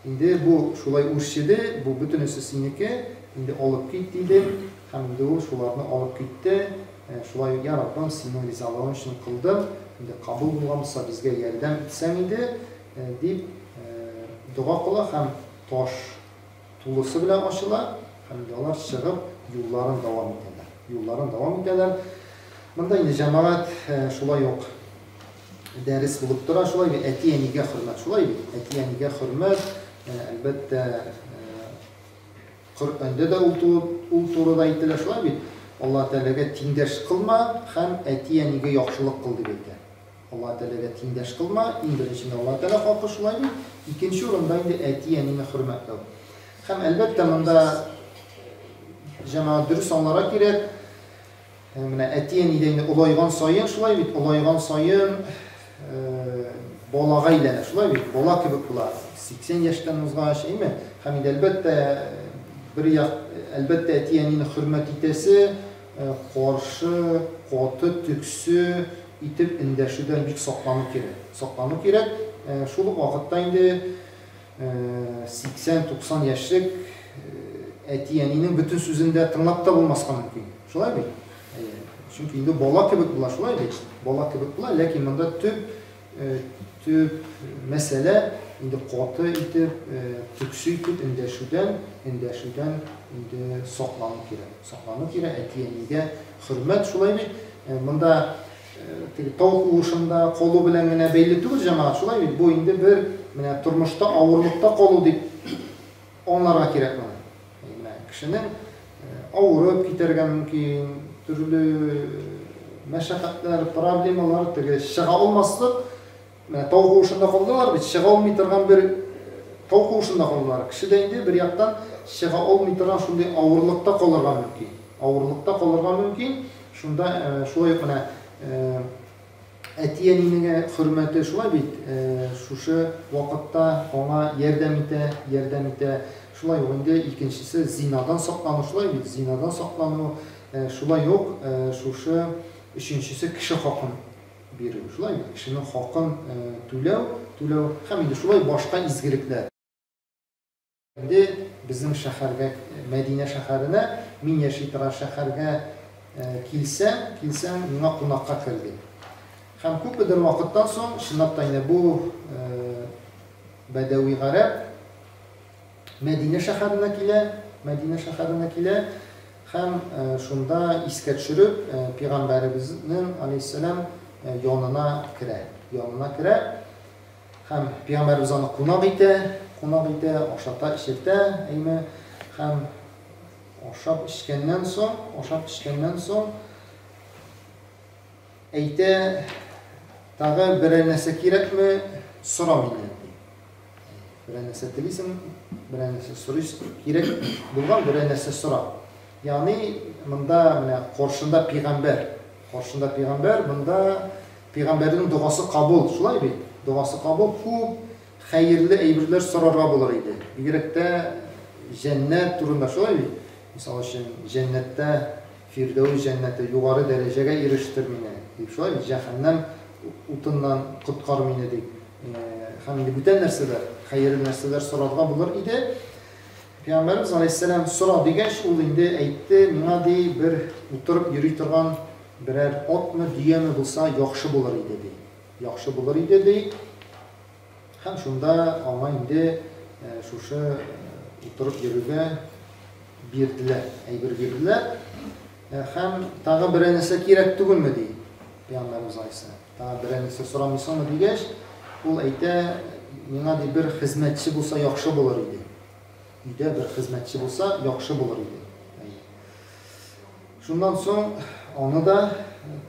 Инде бу шулай үрчеде, бу бөтенесе синеке, инде алып кит, диде. Һәм инде ул шуларны алып китте. Шулай, я Раббым, синең ризалыгың өчен кылдым, инде кабул булган булса, безгә ярдәм итсәң иде, дип дога кыла һәм таш тулысы белән ачыла һәм инде алар чыгып юлларын дәвам итәләр. Юлларын дәвам итәләр. Монда инде җәмәгать шулай ук дәрес булып тора, шулай бит, әти-әнигә хөрмәт, шулай бит, әти-әнигә хөрмәт, әлбәттә, Коръәндә дә ул турыда әйтелә, шулай бит, Аллаһ Тәгаләгә тиңдәш кылма һәм әти-әнигә яхшылык кыл дип әйтә. Аллаһ Тәгаләгә тиңдәш кылма, иң беренчедә Аллаһ Тәгалә хакы, шулай бит, икенче урында инде әти-әнине хөрмәтләү. Һәм, әлбәттә, монда җәмәгать дөрес аңларга кирәк, менә әти-әни дә инде олайган саен, шулай бит, олайган саен балага әйләнә, шулай бит, бала кебек була, 80 яшьтән узгач, әйме? Һәм инде, әлбәттә, бер як, әлбәттә, әти-әнине хөрмәт итәсе, каршы, каты, төксе итеп эндәшүдән бик саклану кирәк. Саклану кирәк. Шул ук вакытта инде 80-90 яшьлек әти-әнинең бөтен сүзен дә тыңлап та булмаска мөмкин. Шулай бит? Чөнки инде бала кебек була, шулай бит? Бала кебек була, ләкин монда төп төп мәсьәлә инде каты итеп, төксе итеп эндәшүдән, эндәшүдән инде саклану кирәк. Саклану кирәк, әти-әнигә хөрмәт, шулай бит? Монда теге тау куышында калу белән генә бәйле түгел, җәмәгать, шулай бит? Бу инде бер менә тормышта авырлыкта калу дип аңларга кирәк моны. Менә кешенең авырып китәргә мөмкин, төрле мәшәкатьләр, проблемалар, теге чыга алмаслык, менә тау куышында калдылар бит, чыга алмый торган бер тау куышында калдылар. Кеше дә инде бер яктан чыга алмый торган шундый авырлыкта калырга мөмкин. Авырлыкта калырга мөмкин. Шунда шулай ук менә Әти-әнинең хөрмәте шулай бит, шушы вакытта аңа ярдәм итә, ярдәм итә. Шулай ук инде икенчесе зинадан саклану, шулай бит, зинадан саклану, шулай ук шушы өченчесе кеше хакын бирү, шулай бит, кешенең хакын түләү, түләү һәм инде шулай башка изгелекләр. Инде безнең шәһәргә, Мәдинә шәһәренә, мин яши торган шәһәргә килсәң, килсәң, миңа кунакка кер, ди. Һәм күпмедер вакыттан соң, чынлап та инде бу бәдәви гарәп Мәдинә шәһәренә килә, Мәдинә шәһәренә килә һәм шунда искә төшереп, пәйгамбәребезнең, алейһиссәлам, янына керә, янына керә. Һәм пәйгамбәребез аны кунак итә, кунак итә, ашата, эчертә, әйме. Һәм ашап эчкәннән соң, ашап эчкәннән соң әйтә, тагы берәр нәрсә кирәкме, сора миннән, ди. Берәр нәрсә телисең, берәр нәрсә сорыйсың, кирәк булган берәр нәрсә сора. Ягъни монда менә каршында пәйгамбәр, каршында пәйгамбәр, монда пәйгамбәрнең догасы кабул, шулай бит? Догасы кабул, күп хәерле әйберләр сорарга булыр иде. Бигрәк тә җәннәт турында, шулай бит? Мисал өчен, җәннәттә Фирдәүс җәннәте югары дәрәҗәгә ирештер мине, дип, шулай бит? Җәһәннәм утыннан коткар мине, дип. Һәм инде бүтән нәрсәләр, хәерле нәрсәләр сорарга булыр иде. Пәйгамбәребез галәйһиссәлам сора дигәч, ул инде әйтте, миңа ди, бер утырып йөри торган берәр атмы, дөяме булса, яхшы булыр иде, ди. Яхшы булыр иде, ди. Һәм шунда аңа инде шушы утырып йөрергә бирделәр, әйбер бирделәр. Һәм тагы берәр нәрсә кирәк түгелме, ди Пәйгамбәребез галәйһиссәлам. Тагы берәр нәрсә сорамыйсыңмы дигәч, ул әйтә, миңа ди бер хезмәтче булса яхшы булыр иде. Өйдә бер хезмәтче булса яхшы булыр иде. Шуннан соң аны да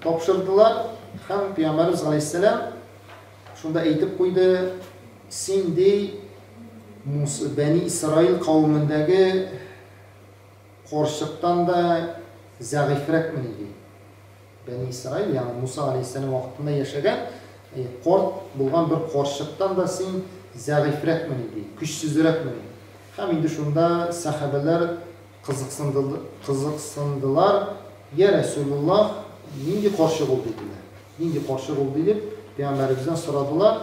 тапшырдылар һәм Пәйгамбәребез галәйһиссәлам шунда әйтеп куйды, син ди Бәни Исраил кавемендәге карчыктан да зәгыйфьрәкмени ди. Бәни Исраил, ягъни Муса галәйһиссәлам вакытында яшәгән карт булган бер карчыктан да син зәгыйфьрәкмени ди, көчсезрәкмени? Һәм инде шунда сәхабәләр кызыксындылар, Йә Рәсүлуллаһ, нинди карчык ул? диделәр. Нинди карчык ул? диеп, пәйгамбәребездән сорадылар.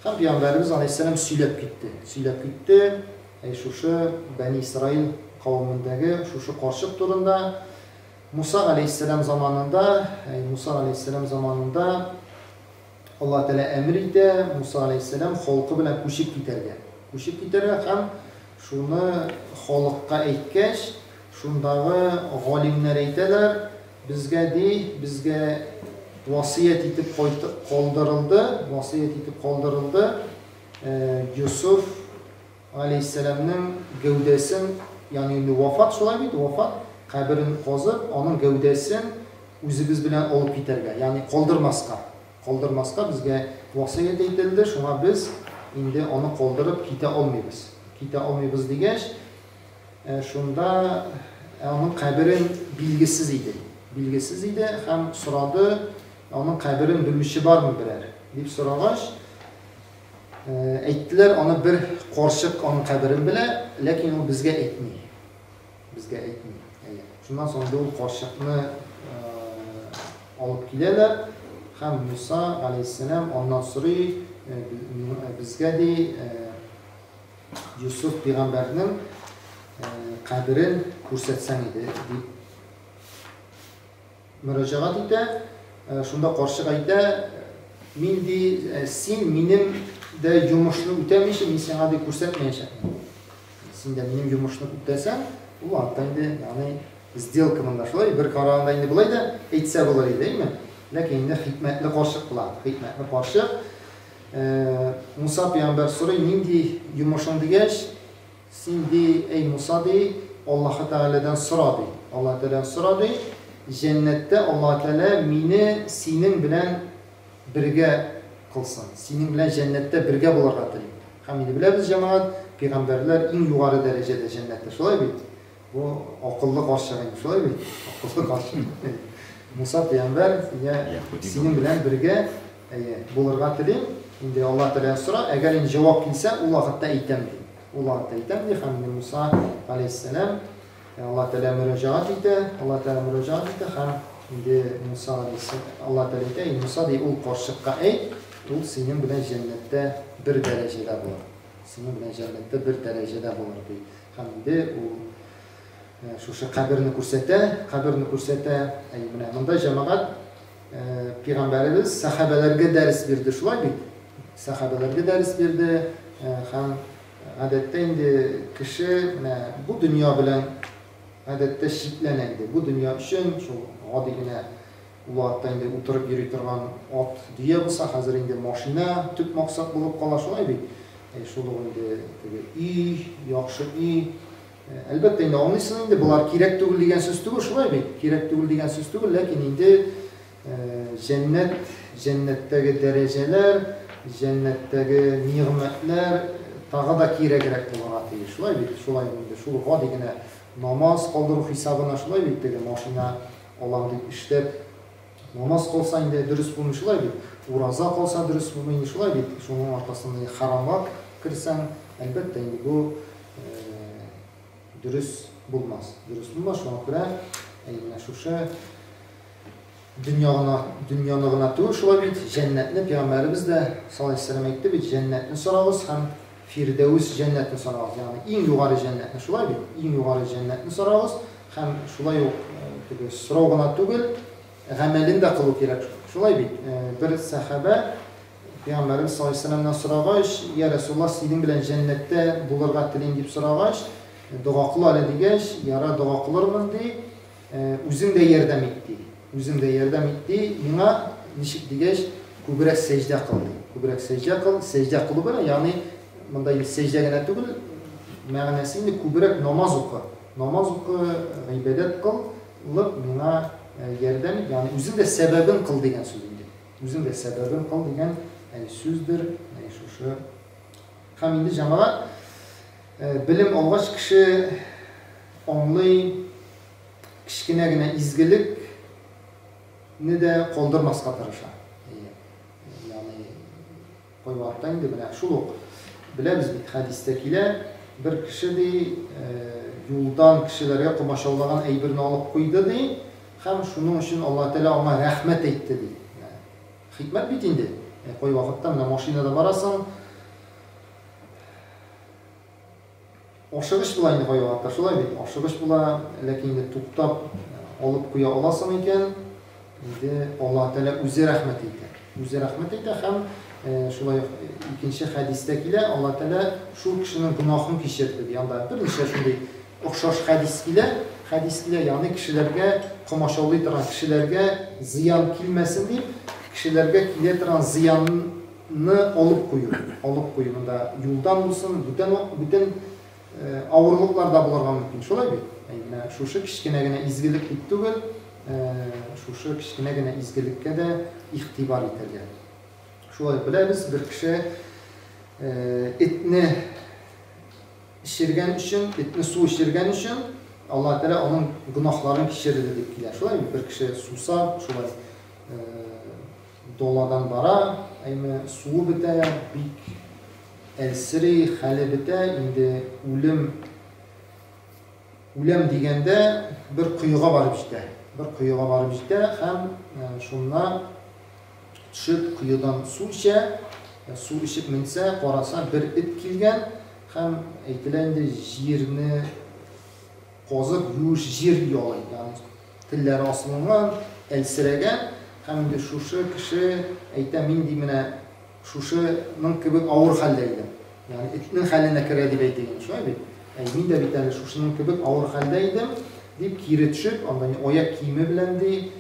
Һәм пәйгамбәребез галәйһиссәлам сөйләп китте. Сөйләп китте, әй шушы Бәни Исраил кавемендәге шушы карчык турында. Муса галәйһиссәлам заманында, әй Муса галәйһиссәлам заманында Аллаһ Тәгалә әмер итә, Муса галәйһиссәлам халкы белән күчеп китәргә. Күчеп китәргә һәм шуны халыкка әйткәч, шундагы галимнәр әйтәләр, безгә ди, безгә васыять итеп калдырылды, васыять итеп калдырылды, Йосыф Галәйһиссәламнең гәүдәсен, ягъни инде вафат, шулай бит, вафат, каберен казып, аның гәүдәсен үзебез белән алып китәргә, ягъни калдырмаска. Калдырмаска безгә васыять әйтелде, шуңа без инде аны калдырып китә алмыйбыз. Китә алмыйбыз дигәч, шунда аның каберен билгесез иде. Билгесез иде һәм сорады, аның каберен белүче бармы берәр? Дип сорагач, Әйттеләр, аны бер карчык аның каберен белә, ләкин ул безгә әйтми. Безгә әйтми. Әйе. Шуннан соң инде ул карчыкны алып киләләр һәм Муса галәйһиссәлам аннан сорый, безгә ди, Юсуф пәйгамбәрнең каберен күрсәтсәң иде, дип Мөрәҗәгать итә, шунда карчык әйтә, мин ди, син минем дә йомышны үтәмичә, мин сиңа ди күрсәтмәячәкмен. Син дә минем йомышны үтәсәң, ул вакытта инде, ягъни сделка монда шулай, бер караганда инде болай да әйтсә булыр иде, әйме? Ләкин инде хикмәтле карчык була, хикмәтле карчык. Муса пәйгамбәр сорый, нинди йомышың дигәч, Син, ди, әй Муса, ди, Аллаһы Тәгаләдән сора, ди. Аллаһы Тәгаләдән сора, ди, җәннәттә Аллаһы Тәгалә мине синең белән бергә кылсын. Синең белән җәннәттә бергә булырга телим. Һәм инде беләбез, җәмәгать, пәйгамбәрләр иң югары дәрәҗәдә җәннәттә, шулай бит? Бу акыллы карчык инде, шулай бит? Акыллы карчык. Муса пәйгамбәр, я синең белән бергә, әйе, булырга телим. Инде Аллаһы Тәгаләдән сора, әгәр инде җавап килсә, ул вакытта әйтәм, ди. Ул вакытта әйтәм, ди, һәм инде Муса галәйһиссәлам Аллаһ Тәгалә мөрәҗәгать итә, Аллаһ Тәгалә мөрәҗәгать итә һәм инде Муса галәйһиссәлам Аллаһ Тәгалә әйтә, "Эй Муса, ди, ул карчыкка әйт, ул синең белән җәннәттә бер дәрәҗәдә булыр. Синең белән җәннәттә бер дәрәҗәдә булыр", ди. Һәм инде ул шушы каберне күрсәтә, каберне күрсәтә. Әй, менә монда җәмәгать пәйгамбәребез сәхабәләргә дәрес бирде, шулай бит? Сәхабәләргә дәрес бирде һәм гадәттә инде кеше менә бу дөнья белән гадәттә чикләнә инде. Бу дөнья өчен шул гади генә Ул вакытта инде утырып йөри торган ат, дөя булса, хәзер инде машина төп максат булып кала, шулай бит? Шул ук инде теге өй, яхшы өй. Әлбәттә инде аңлыйсың инде, болар кирәк түгел дигән сүз түгел, шулай бит? Кирәк түгел дигән сүз түгел, ләкин инде җәннәт, җәннәттәге дәрәҗәләр, җәннәттәге нигъмәтләр тагы да кирәгрәк булырга тиеш, шулай бит? Шулай инде, шул гади генә намаз калдыру хисабына, шулай бит, теге машина алам дип эшләп, намаз калса инде дөрес булмый, шулай бит? Ураза калса дөрес булмый инде, шулай бит? Шуның аркасында инде харамга керсәң, әлбәттә инде бу дөрес булмас. Дөрес булмас, шуңа күрә менә шушы дөнья гына, дөньяны гына түгел, шулай бит, җәннәтне пәйгамбәребез дә саллаллаһу алейһи вәсәлләм әйтте бит, җәннәтне сорагыз һәм Фирдәвес җәннәтен сорагыз, ягъни иң югары җәннәтне, шулай бит? Иң югары җәннәтне сорагыз һәм шулай ук теге сорау гына түгел, гамәлен дә кылу кирәк, шулай бит? Бер сәхабә Пәйгамбәребез саллаллаһу алейһи вәсәлләмнән сорагач, Я Рәсулаллаһ, синең белән җәннәттә булырга телим дип сорагач, дога кыл әле дигәч, яра, дога кылырмын ди, үзең дә ярдәм ит ди. Үзең дә ярдәм ит ди, миңа ничек дигәч, күбрәк сәҗдә кыл ди. Күбрәк сәҗдә кыл, сәҗдә кылу белән, ягъни монда инде сәҗдә генә түгел, мәгънәсе инде күбрәк намаз укы. Намаз укы, гыйбадәт кыл, лып миңа ярдәм ит, ягъни үзең дә сәбәбен кыл дигән сүз инде. Үзең дә сәбәбен кыл дигән сүздер, шушы. Һәм инде җәмәгать белем алгач кеше аңлый, кечкенә генә изгелекне дә калдырмаска тырыша. Ягъни кайвакытта инде менә шул ук беләбез бит, хәдистә килә, бер кеше ди, юлдан кешеләргә комачаулаган әйберне алып куйды ди, һәм шуның өчен Аллаһ Тәгалә аңа рәхмәт әйтте ди. Хикмәт бит инде. Кайвакытта менә машинада барасың, ашыгыч була инде кайвакытта, шулай бит? Ашыгыч була, ләкин инде туктап алып куя аласың икән, инде Аллаһ Тәгалә үзе рәхмәт әйтә. Үзе рәхмәт әйтә һәм шулай ук икенче хәдистә килә, Аллаһ Тәгалә шул кешенең гөнаһын кичерде ди. Анда берничә шундый охшаш хәдис килә. Хәдис килә, ягъни кешеләргә комачаулый торган, кешеләргә зыян килмәсен дип, кешеләргә килә торган зыянны алып кую. Алып кую монда юлдан булсын, бүтән бүтән авырлыклар да булырга мөмкин. Шулай бит? Әй, менә шушы кечкенә генә изгелек дип түгел, шушы кечкенә генә изгелеккә дә игътибар итәргә. Шулай беләбез, бер кеше этне эчергән өчен, этне су эчергән өчен Аллаһ Тәгалә аның гөнаһларын кичерде дип килә. Шулай бер кеше сусап, шулай доладан бара, әйме суы бетә, бик әлсери, хәле бетә, инде үлем үләм дигәндә бер коега барып җитә. Бер коега барып җитә һәм шуннан төшеп коедан су эчә, су эчеп менсә, караса, бер эт килгән һәм әйтелә инде җирне казып юеш җир ялый, ягъни телләре асылынган, әлсерәгән һәм инде шушы кеше әйтә, мин ди менә шушының кебек авыр хәлдә идем. Ягъни этнең хәленә керә дип әйтик инде, шулай бит? Әй, мин дә бит әле шушының кебек авыр хәлдә идем, дип кире төшеп, анда аяк киеме белән ди,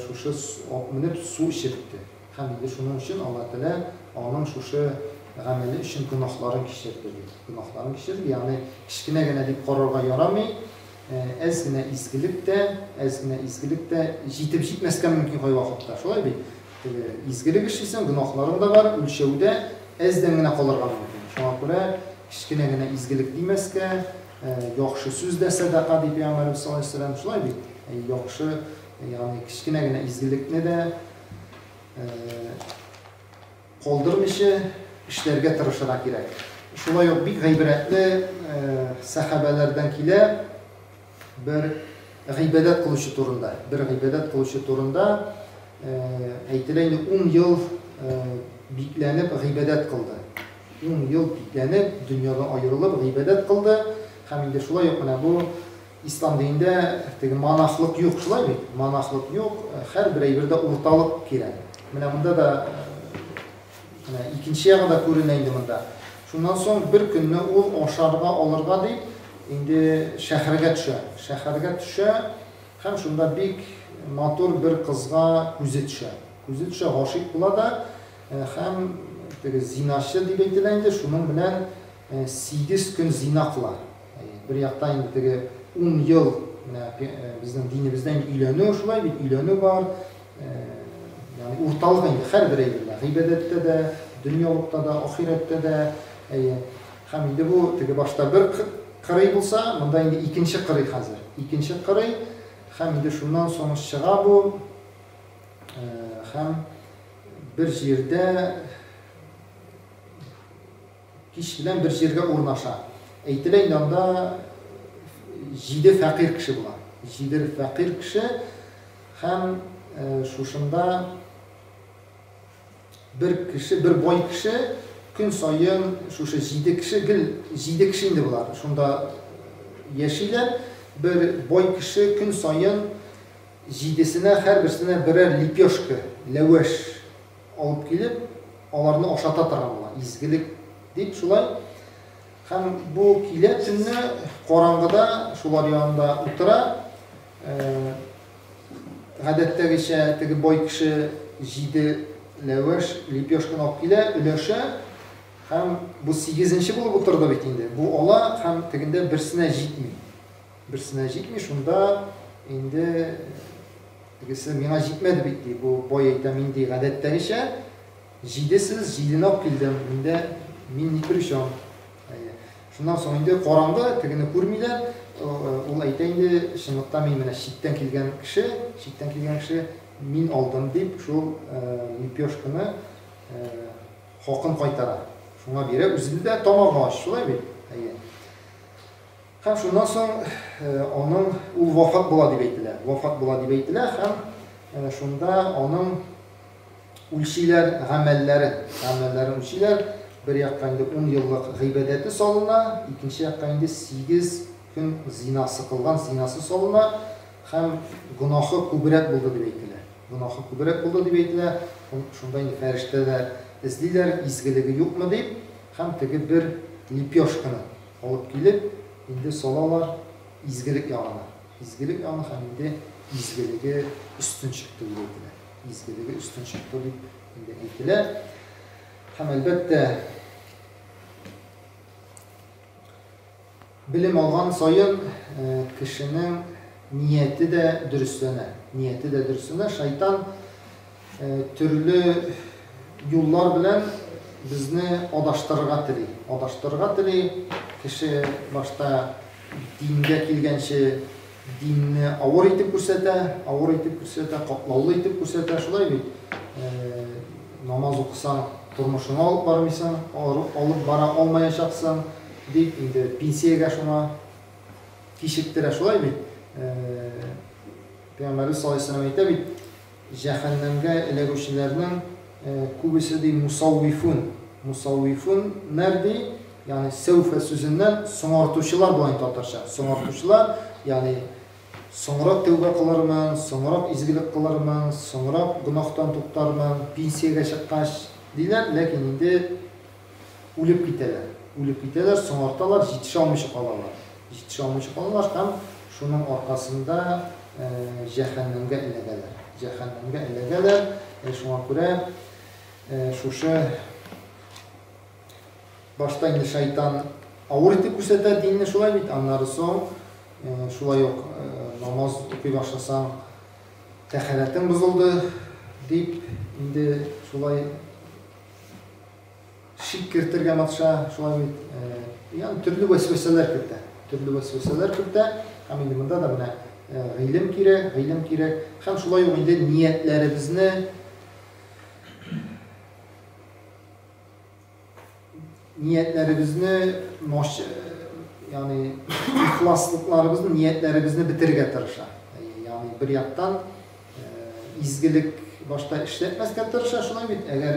шушы ат менеп су эчертте. Һәм инде шуның өчен Аллаһ Тәгалә аның шушы гамәле өчен гөнаһларын кичерде ди. Гөнаһларын кичерде, ягъни кечкенә генә дип карарга ярамый, әз генә изгелек тә, әз генә изгелек тә җитеп җитмәскә мөмкин кайвакытта. Шулай бит? Теге изгелек эшлисең, гөнаһларың да бар, үлчәүдә әздән генә калырга мөмкин. Шуңа күрә кечкенә генә изгелек димәскә, яхшы сүз дә сәдака ди Пәйгамбәребез саллаллаһу алейһи ва сәлләм. Шулай бит? Яхшы, ягъни кечкенә генә изгелекне дә калдырмыйча эшләргә тырышырга кирәк. Шулай ук бик гыйбрәтле сәхабәләрдән килә бер гыйбадәт кылучы турында. Бер гыйбадәт кылучы турында әйтелә инде 10 ел бикләнеп гыйбадәт кылды. 10 ел бикләнеп, дөньядан аерылып гыйбадәт кылды. Һәм инде шулай ук менә бу ислам динендә теге монахлык юк, шулай бит? Монахлык юк, һәрбер әйбердә урталык кирәк. Менә монда да менә икенче ягы да күренә инде монда. Шуннан соң бер көнне ул ашарга алырга дип инде шәһәргә төшә. Шәһәргә төшә һәм шунда бик матур бер кызга күзе төшә. Күзе төшә, гашыйк була да һәм теге зиначы дип әйтелә инде, шуның белән 8 көн зина кыла. Бер якта инде теге 10 ел менә безнең динебездә инде өйләнү шулай бит, өйләнү бар. Ягъни урталык инде һәрбер әйбердә, гыйбадәттә дә, дөньялыкта да, ахирәттә дә. Әйе. Һәм инде бу теге башта бер кырый булса, монда инде икенче кырый хәзер. Икенче кырый һәм инде шуннан соң чыга бу һәм бер җирдә кич белән бер җиргә урнаша. Әйтелә инде анда җиде фәкыйрь кеше була. Җиде фәкыйрь кеше һәм шушында бер кеше, бер бай кеше көн саен шушы җиде кеше, гел җиде кеше инде болар, шунда яшиләр. Бер бай кеше көн саен җидесенә һәрберсенә берәр лепешка, ләвәш алып килеп, аларны ашата торган була. Изгелек дип шулай. Һәм бу килә төнне караңгыда шулар янында утыра. Гадәттәгечә теге бай кеше җиде ләвәш лепешканы алып килә, өләшә. Һәм бу сигезенче булып утырды бит инде. Бу ала һәм тегендә берсенә җитми. Берсенә җитми, шунда инде тегесе миңа җитмәде бит ди. Бу бай әйтә, мин ди гадәттәгечә җиде сез, җидене алып килдем. Миндә мин ни причем. Шуннан соң инде караңгы, тегене күрмиләр. Ул әйтә инде, чынлыкта мин менә читтән килгән кеше, читтән килгән кеше, мин алдым дип, шул лепешканы хакын кайтара. Шуңа бирә, үзендә дә тамагы ач, шулай бит? Әйе. Һәм шуннан соң аның ул вафат була дип әйтелә. Вафат була дип әйтелә һәм шунда аның үлчиләр гамәлләрен, гамәлләрен үлчиләр. Бер якка инде 10 еллык гыйбадәте салына, икенче якка инде 8 көн зинасы кылган зинасы салына һәм гөнаһы күбрәк булды дип әйтелә. Гөнаһы күбрәк булды дип әйтелә. Шунда инде фәрештәләр эзлиләр, изгелеге юкмы дип, һәм теге бер лепешканы алып килеп, инде салалар изгелек ягына. Изгелек ягына һәм инде изгелеге өстен чыкты дип әйтелә. Изгелеге өстен чыкты дип инде әйтелә. Һәм әлбәттә, белем алган саен кешенең нияте дә дөресләнә. Нияте дә дөресләнә. Шайтан төрле юллар белән безне адаштырырга тели. Адаштырырга тели. Кеше башта дингә килгәнче динне авыр итеп күрсәтә, авыр итеп күрсәтә, катлаулы итеп күрсәтә, шулай бит. Намаз укысаң, тормышыңа алып бармыйсың, алып бара алмаячаксың, дип инде пенсиягә шуңа кичектерә, шулай бит. Пәйгамбәрбез саллаллаһу алейһи ва сәлләм әйтә бит, җәһәннәмгә эләгүчеләрнең күбесе ди мусаввифун. Мусаввифун нәр ди, ягъни сәүфә сүзеннән соңартучылар була инде татарча. Соңартучылар, ягъни соңрак тәүбә кылырмын, соңрак изгелек кылырмын, соңрак гөнаһтан туктармын, пенсиягә чыккач диләр, ләкин инде үлеп китәләр. Үлеп китәләр, соңарталар, җитешә алмыйча калалар. Җитешә алмыйча калалар һәм шуның аркасында җәһәннәмгә эләгәләр. Җәһәннәмгә эләгәләр. Шуңа күрә шушы башта инде шайтан авыр итеп күрсәтә динне, шулай бит, аннары соң шулай ук намаз укый башласаң, тәһарәтең бозылды дип инде шулай шик кертергә маташа, шулай бит. Ягъни төрле вәсвәсәләр кертә. Төрле вәсвәсәләр кертә. Һәм инде монда да менә гыйлем кирәк, гыйлем кирәк. Һәм шулай ук инде ниятләребезне ягъни ихласлыкларыбызны, ниятләребезне бетерергә тырыша. Ягъни бер яктан изгелек башта эшләтмәскә тырыша, шулай бит. Әгәр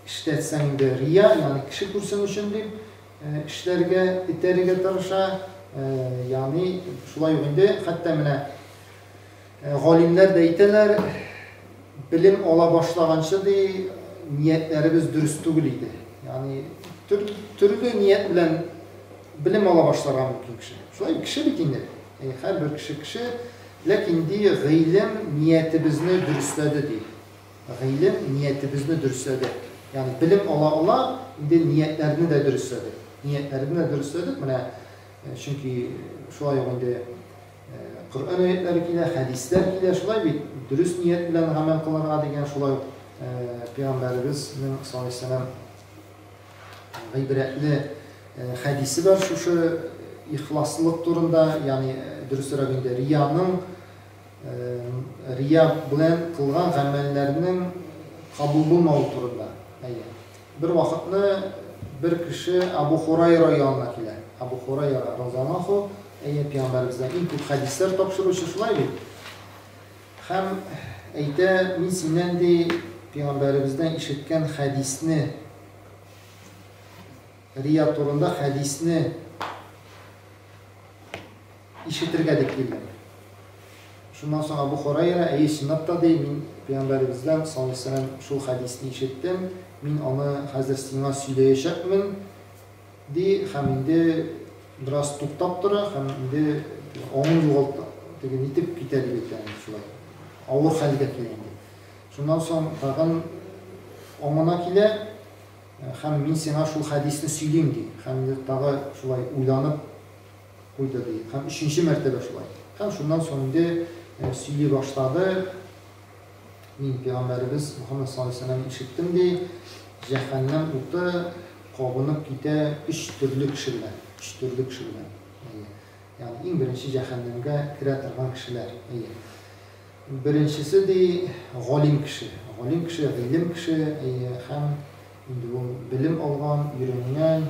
эшләтсәң инде рия, ягъни кеше күрсен өчен дип эшләргә, этәрергә тырыша. Ягъни шулай ук инде хәтта менә галимнәр дә әйтәләр, белем ала башлаганчы ди, ниятләребез дөрес түгел иде. Ягъни төрле ният белән белем ала башларга мөмкин кеше. Шулай кеше бит инде. Һәрбер кеше кеше. Ләкин, ди, гыйлем ниятебезне дөресләде, ди. Гыйлем ниятебезне дөресләде. Ягъни белем ала-ала инде ниятләрне дә дөресләдек. Ниятләрне дә дөресләдек. Менә чөнки шулай ук инде Коръән аятләре килә, хәдисләр килә, шулай бит, дөрес ният белән гамәл кылырга дигән, шулай ук Пәйгамбәребезнең саллаллаһу алейһи вәсәлләм гыйбрәтле хәдисе бар шушы ихласлык турында, ягъни дөресрәк инде рияның рия белән кылган гамәлләрнең кабул булмавы турында. Әйе. Бер вакытны бер кеше Абу Хурайра янына килә. Абу Хурайра разияллаһу, әйе, пәйгамбәребездән иң күп хәдисләр тапшыручы, шулай бит? Һәм әйтә, мин синнән ди, пәйгамбәребездән ишеткән хәдисне, рия турында хәдисне ишетергә дип килдем. Шуннан соң Абу Хурайра, әйе, чынлап та ди, мин пәйгамбәребездән саллаллаһу алейһи вәсәлләм шул хәдисне ишеттем, мин аны хәзер сиңа сөйләячәкмен, ди, һәм инде бераз туктап тора, һәм инде аңын югалта, теге нитеп китә дип әйтә инде шулай. Авыр хәлгә килә инде. Шуннан соң тагын аңына килә, һәм мин сиңа шул хәдисне сөйлим, ди. Һәм инде тагы шулай уйланып куйды, ди. Һәм өченче мәртәбә шулай. Һәм шуннан соң инде сөйли башлады. Мин пәйгамбәребез Мөхәммәд саллаллаһу алейһи вәсәлләм ишеттем, ди. Җәһәннәм уты кабынып китә өч төрле кеше белән. Өч төрле кеше белән. Әйе. Ягъни иң беренче җәһәннәмгә керә торган кешеләр. Әйе. Беренчесе, ди, галим кеше. Галим кеше, гыйлем кеше, әйе, һәм инде ул белем алган, өйрәнгән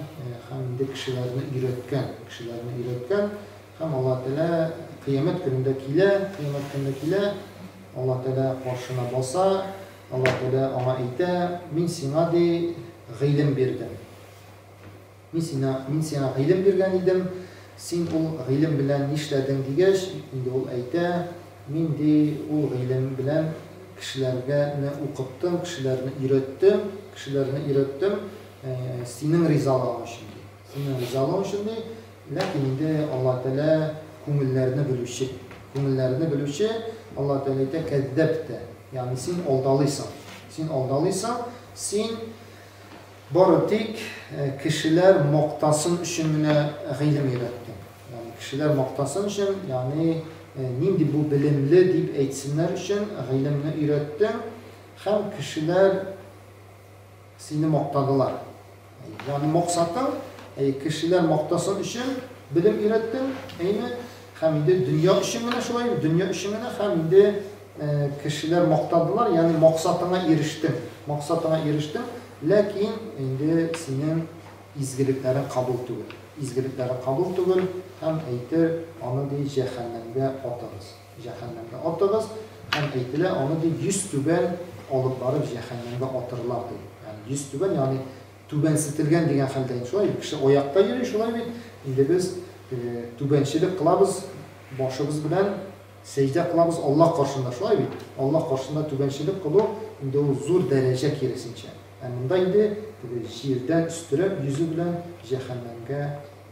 һәм инде кешеләрне өйрәткән, кешеләрне өйрәткән. Һәм Аллаһ Тәгалә Кыямәт көнендә килә, Кыямәт көнендә килә, Аллаһ Тәгалә каршына баса, Аллаһ Тәгалә аңа әйтә, Мин сиңа, ди, гыйлем бирдем. Мин сиңа, мин сиңа гыйлем биргән идем, син ул гыйлем белән нишләдең дигәч, инде ул әйтә, мин, ди, ул гыйлем белән кешеләргә не укыттым, кешеләрне өйрәттем, кешеләрне өйрәттем, синең ризалыгың өчен, ди. Синең ризалыгың өчен, ди. Ләкин инде Аллаһ Тәгалә күңелләрне белүче. Күңелләрне белүче, Аллаһ Тәгалә әйтә, кәззәбтә, ягъни син алдалыйсың. Син алдалыйсың, син Бары тик кешеләр мактасын өчен генә гыйлем өйрәттең. Ягъни кешеләр мактасын өчен, ягъни нинди бу белемле дип әйтсеннәр өчен гыйлемне өйрәттең һәм кешеләр сине мактадылар. Ягъни максатың, кешеләр мактасын өчен белем өйрәттең, әйме? Һәм инде дөнья өчен генә шулай, дөнья өчен генә һәм инде кешеләр мактадылар, ягъни максатыңа ирештең. Максатыңа ирештең, ләкин инде синең изгелекләрең кабул түгел. Изгелекләрең кабул түгел һәм әйтер, аны ди җәһәннәмгә атыгыз. Җәһәннәмгә атыгыз һәм әйтелә, аны ди йөзтүбән алып барып җәһәннәмгә атырлар ди. Ягъни йөзтүбән, ягъни түбәнсетелгән дигән хәлдә инде шулай бит, кеше аякта йөри, шулай бит. Инде без түбәнчелек кылабыз, башыбыз белән сәҗдә кылабыз Аллаһ каршында, шулай бит. Аллаһ каршында түбәнчелек кылу инде ул зур дәрәҗә киресенчә. Ә монда инде теге җирдән өстерәп йөзе белән җәһәннәмгә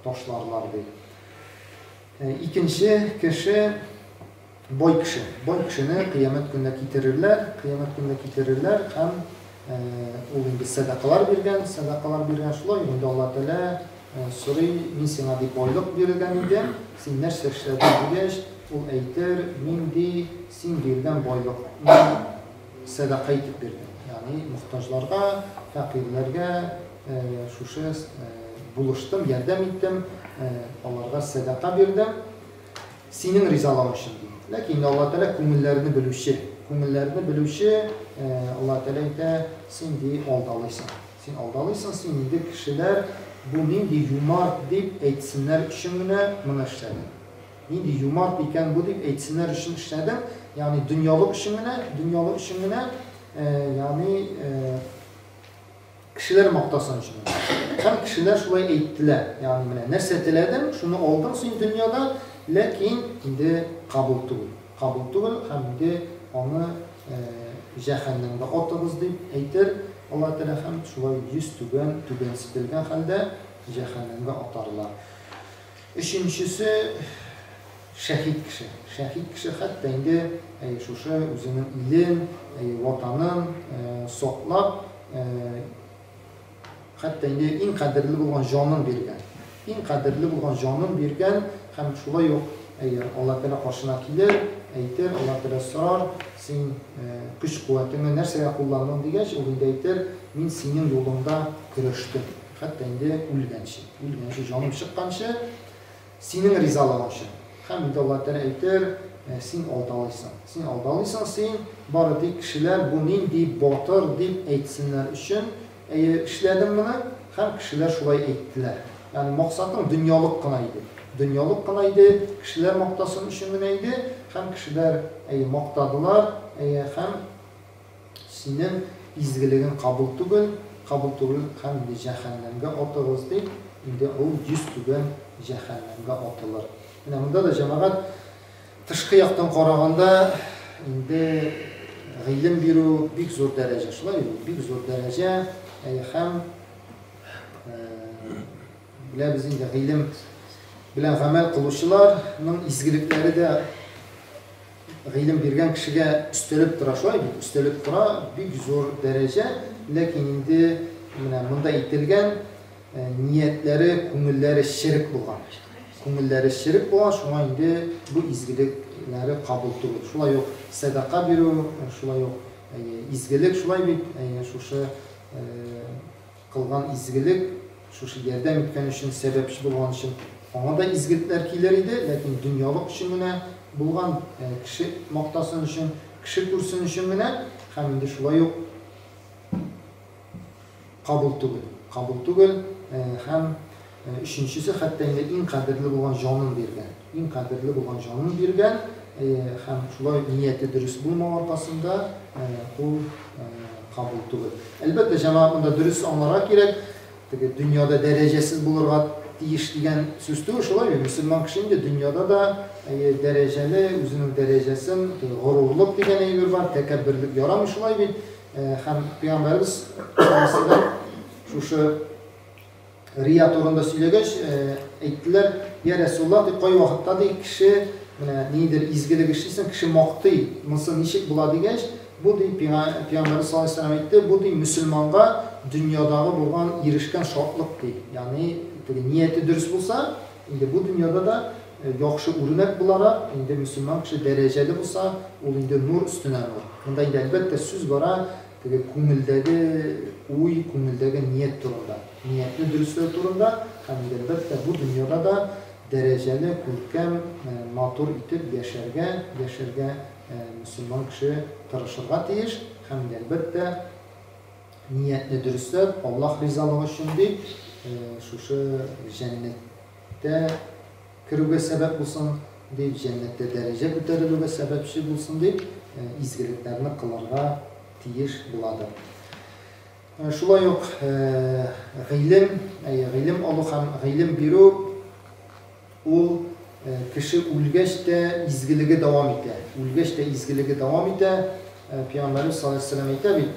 ташларлар ди. Икенче кеше Бай кеше. Бай кешене кыямәт көнендә китерерләр, кыямәт көнендә китерерләр һәм ул инде сәдакалар биргән, сәдакалар биргән шулай инде Алла Тәгалә сорый, мин сиңа ди байлык биргән идем, син нәрсә эшләдең дигәч, ул әйтер, мин ди син биргән байлыкны сәдака итеп бирдем. Ягъни мохтаҗларга, фәкыйрьләргә шушы булыштым, ярдәм иттем, аларга сәдака бирдем. Синең ризалыгың өчен, ди. Ләкин инде Аллаһ Тәгалә күңелләрне белүче. Күңелләрне белүче, Аллаһ Тәгалә әйтә, син, ди, алдалыйсың. Син алдалыйсың, син инде кешеләр бу нинди юмарт дип әйтсеннәр өчен генә моны эшләдең. Нинди юмарт икән бу дип әйтсеннәр өчен эшләдең, ягъни дөньялык өчен генә, дөньялык өчен генә, ягъни Кешеләр мактасын өчен. Һәм кешеләр шулай әйттеләр. Ягъни менә нәрсә теләдең, шуны алдың син дөньяда, ләкин инде кабул түгел. Кабул түгел һәм инде аны җәһәннәмгә атыгыз дип әйтер Аллаһ Тәгалә һәм шулай йөзтүбән түбәнсетелгән хәлдә җәһәннәмгә атарлар. Өченчесе, шәһид кеше. Шәһид кеше хәтта инде шушы үзенең илен, ватанын саклап, хәтта инде иң кадерле булган җанын биргән. Иң кадерле булган җанын биргән һәм шулай ук Алла Тәгалә каршына килер, әйтер, Алла Тәгалә сорар, син көч-куәтеңне нәрсәгә кулландың дигәч, ул инде әйтер, мин синең юлыңда көрәштем. Хәтта инде үлгәнче, үлгәнче, җаным чыкканчы синең ризалыгың өчен. Һәм инде Алла Тәгалә әйтер, син алдалыйсың. Син алдалыйсың, син бары тик кешеләр бу нинди батыр дип әйтсеннәр өчен эшләдең моны, һәм кешеләр шулай әйттеләр. Ягъни максатың дөньялык кына иде. Дөньялык кына иде, кешеләр мактасын өчен генә иде, һәм кешеләр мактадылар, һәм синең изгелегең кабул түгел, кабул түгел һәм инде җәһәннәмгә атыгыз дип, инде ул йөз түбән җәһәннәмгә атылыр. Менә монда да җәмәгать тышкы яктан караганда инде гыйлем бирү бик зур дәрәҗә, шулай бит? Бик зур дәрәҗә, һәм беләбез инде гыйлем белән гамәл кылучыларның изгелекләре дә гыйлем биргән кешегә өстәлеп тора, шулай бит? Өстәлеп тора, бик зур дәрәҗә, ләкин инде менә монда әйтелгән ниятләре, күңелләре черек булган. Күңелләре черек булган, шуңа инде бу изгелекләре кабул түгел. Шулай ук сәдака бирү, шулай ук изгелек, шулай бит, шушы кылган изгелек, шушы ярдәм иткән өчен, сәбәпче булган өчен аңа да изгелекләр килер иде, ләкин дөньялык өчен генә булган, кеше мактасын өчен, кеше күрсен өчен генә, һәм инде шулай ук кабул түгел. Кабул түгел, һәм өченчесе хәтта инде иң кадерле булган җанын биргән. Иң кадерле булган җанын биргән, һәм шулай нияте дөрес булмау аркасында ул кабул түгел. Әлбәттә, җәмәгать, монда дөрес аңларга кирәк, теге дөньяда дәрәҗәсез булырга тиеш дигән сүз түгел, шулай бит? Мөселман кеше инде дөньяда да дәрәҗәле, үзенең дәрәҗәсен, горурлык дигән әйбер бар, тәкәбберлек ярамый, шулай бит? Һәм Пәйгамбәребез шушы рия турында сөйләгәч, әйттеләр, я Рәсуллаһ, дип, кай вакытта ди кеше менә ниндидер изгелек эшлисең, кеше мактый, монысы ничек була дигәч, бу ди Пәйгамбәребез саллаллаһу алейһи вәсәлләм әйтте, бу ди мөселманга дөньядагы булган ирешкән шатлык ди. Ягъни теге нияте дөрес булса, инде бу дөньяда да яхшы үрнәк буларак, инде мөселман кеше дәрәҗәле булса, ул инде нур өстенә нур. Монда инде әлбәттә сүз бара теге күңелдәге уй, күңелдәге ният турында. Ниятне дөресләү турында һәм инде әлбәттә бу дөньяда да дәрәҗәле, күркәм, матур итеп яшәргә, яшәргә мөселман кеше тырышырга тиеш һәм инде әлбәттә ниятне дөресләп, Аллаһ ризалыгы өчен дип, шушы җәннәттә керүгә сәбәп булсын дип, җәннәттә дәрәҗә күтәрелүгә сәбәпче булсын дип, изгелекләрне кылырга тиеш буладыр. Шулай ук гыйлем, гыйлем алу һәм гыйлем бирү ул кеше үлгәч тә изгелеге дәвам итә. Үлгәч тә изгелеге дәвам итә. Пәйгамбәребез саллаллаһу алейһи вәсәлләм әйтә бит,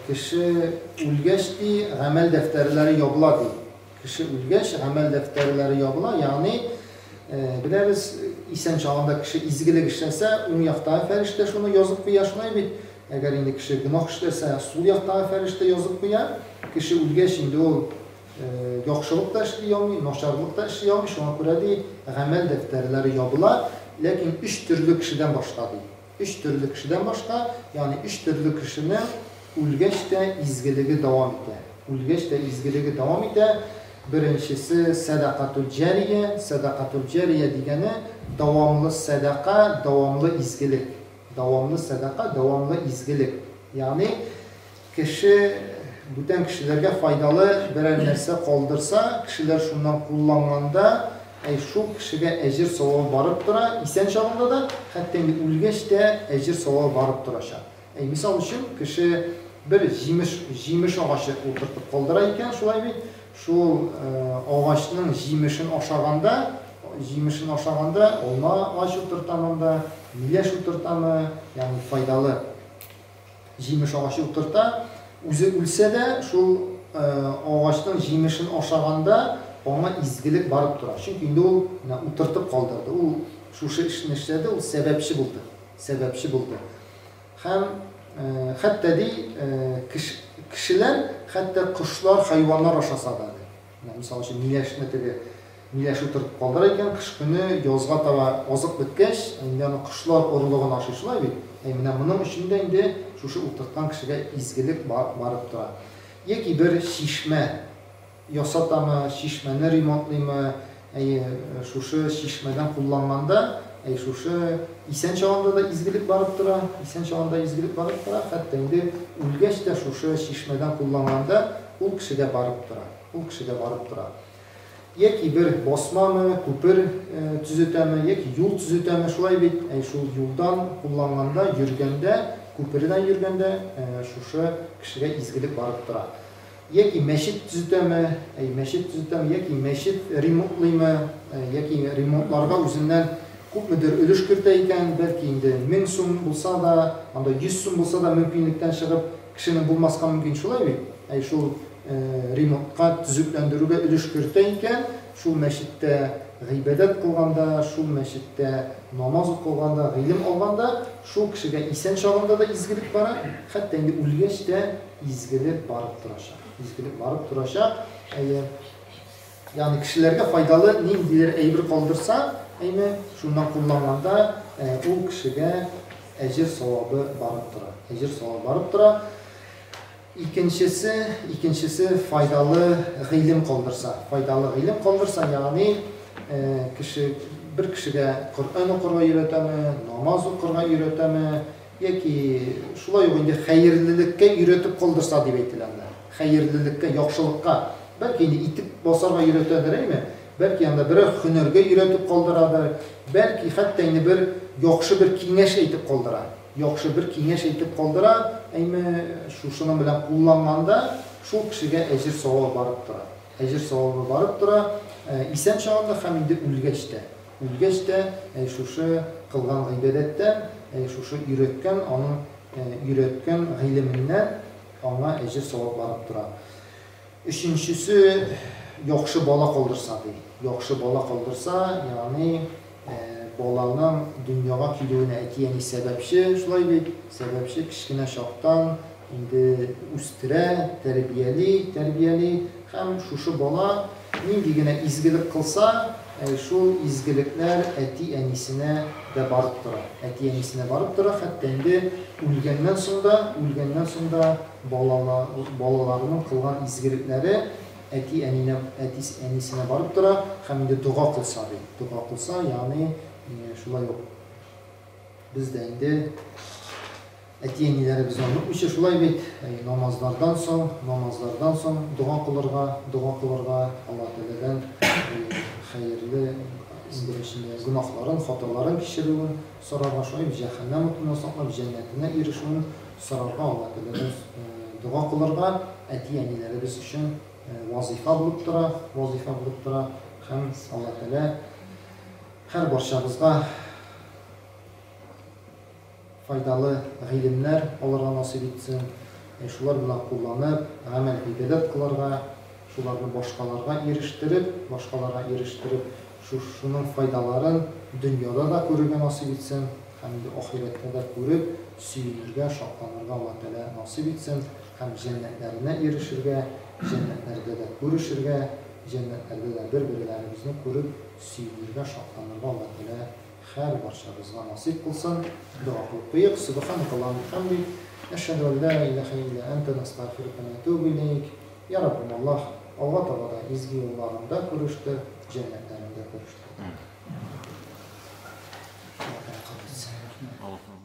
кеше үлгәч ди, гамәл дәфтәрләре ябыла ди. Кеше үлгәч, гамәл дәфтәрләре ябыла, ягъни беләбез, исән чагында кеше изгелек эшләсә, уң яктагы фәрештә шуны язып куя, шулай бит. Әгәр инде кеше гөнаһ эшләсә, сул яктагы фәрештә язып куя. Кеше үлгәч инде ул яхшылык та эшли алмый, начарлык та эшли алмый, шуңа күрә ди, гамәл дәфтәрләре ябыла, ләкин өч төрле кешедән башка ди. Өч төрле кешедән башка, ягъни өч төрле кешенең үлгәч тә изгелеге дәвам итә. Үлгәч тә изгелеге дәвам итә. Беренчесе сәдакатул җәрия, сәдакатул җәрия дигәне дәвамлы сәдака, дәвамлы изгелек. Дәвамлы сәдака, дәвамлы изгелек. Ягъни кеше бүтән кешеләргә файдалы берәр нәрсә калдырса, кешеләр шуннан кулланганда, әй, шул кешегә әҗер савабы барып тора, исән чагында да, хәтта инде үлгәч тә әҗер савабы барып торачак. Әй, мисал өчен, кеше бер җимеш, җимеш агачы утыртып калдыра икән, шулай бит, шул агачның җимешен ашаганда, җимешен ашаганда, алма агач утыртамы анда, миләш утыртамы, ягъни файдалы җимеш агачы утырта, үзе үлсә дә, шул агачның җимешен ашаганда аңа изгелек барып тора. Чөнки инде ул менә утыртып калдырды. Ул Шушы эшне эшләде, ул сәбәпче булды. Сәбәпче булды. Һәм хәтта ди кешеләр, хәтта кошлар, хайваннар ашаса да ди. Менә мисал өчен миләшне теге миләш утыртып калдыра икән, кыш көне язга таба азык беткәч, инде аны кошлар орлыгын ашый, шулай бит? Әй, менә моның өчен дә инде шушы утырткан кешегә изгелек барып тора. Яки бер чишмә ясатамы, чишмәне ремонтлыймы, әйе, шушы чишмәдән кулланганда, әй, шушы исән чагында да изгелек барып тора, исән чагында изгелек барып тора, хәтта инде үлгәч тә шушы чишмәдән кулланганда ул кешегә барып тора, ул кешегә барып тора. Яки бер басмамы, күпер төзетәме, яки юл төзетәме, шулай бит, әй, шул юлдан кулланганда, йөргәндә, күпердән йөргәндә, шушы кешегә изгелек барып тора. Яки мәчет төзетәме, әй, мәчет төзетәме, яки мәчет ремонтлыймы, яки ремонтларга үзеннән күпмедер өлеш кертә икән, бәлки инде 1000 сум булса да, анда 100 сум булса да мөмкинлектән чыгып, кешенең булмаска мөмкин, шулай бит? Әй, шул ремонтка, төзекләндерүгә өлеш кертә икән, шул мәчеттә гыйбадәт кылганда, шул мәчеттә намаз укылганда, гыйлем алганда, шул кешегә исән чагында да изгелек бара, хәтта инде үлгәч тә изгелек барып торачак. Изгелек барып торачак. Әйе. Ягъни кешеләргә файдалы ниндидер әйбер калдырса, әйме, шуннан кулланганда ул кешегә әҗер савабы барып тора. Әҗер савабы барып тора. Икенчесе, икенчесе файдалы гыйлем калдырса. Файдалы гыйлем калдырса, ягъни кеше бер кешегә Коръән укырга өйрәтәме, намаз укырга өйрәтәме, яки шулай ук инде хәерлелеккә өйрәтеп калдырса дип әйтелә анда. Хәерлелеккә, яхшылыкка. Бәлки инде итек басарга өйрәтәдер, әйме? Бәлки анда берәр һөнәргә өйрәтеп калдырадыр, бәлки хәтта инде бер яхшы бер киңәш әйтеп калдыра. Яхшы бер киңәш әйтеп калдыра, әйме, шушының белән кулланганда шул кешегә әҗер савабы барып тора. Әҗер савабы барып тора, исән чагында һәм инде үлгәч тә. Үлгәч тә, әй шушы кылган гыйбадәттән, әй шушы өйрәткән, аның өйрәткән гыйлеменнән аңа әҗер савап барып тора. Өченчесе, яхшы бала калдырса, ди. Яхшы бала калдырса, ягъни баланың дөньяга килүенә әти-әни сәбәпче, шулай бит? Сәбәпче кечкенә чактан инде үстерә, тәрбияли, тәрбияли һәм шушы бала нинди генә изгелек кылса, шул изгелекләр әти-әнисенә дә барып тора. Әти-әнисенә барып тора, хәтта инде үлгәннән соң да, үлгәннән соң да балаларының кылган изгелекләре әти-әнинә, әти-әнисенә барып тора һәм инде дога кылса ди. Дога кылса, ягъни шулай ук без дә инде әти-әниләребезне онытмыйча шулай бит, намазлардан соң, намазлардан соң дога кылырга, дога кылырга Алла Тәгаләдән хәерле инде эчендә гөнаһларын, хаталарын кичерүен сорарга, шулай бит җәһәннәм утыннан саклап, җәннәтенә ирешүен сорарга Алла Тәгаләдән дога кылырга әти-әниләребез өчен вазифа булып тора, вазифа булып тора һәм Алла Тәгалә һәр барчабызга файдалы гыйлемнәр алырга насыйп итсен, шулар белән кулланып, гамәл гыйбадәт кылырга, шуларны башкаларга ирештереп, башкаларга ирештереп, шушының файдаларын дөньяда да күрергә насыйп итсен һәм инде ахирәттә дә күреп, сөенергә, шатланырга Алла Тәгалә насыйп итсен һәм җәннәтләренә ирешергә, җәннәтләрдә дә күрешергә, җәннәтләрдә дә бер-берләребезне күреп, сөенергә, шатланырга Алла Тәгалә һәр барчабызга насыйп кылсын. Дога кылып куйыйк. Субханакаллахумма бихамдик, әшһәду ан ла илаһа илля анта, настагъфирука ва натубу илейк. Я Раббым Аллаһ, алга таба да изге юлларыңда күрештер, җәннәтләреңдә күрештер. Алла кабул итсен.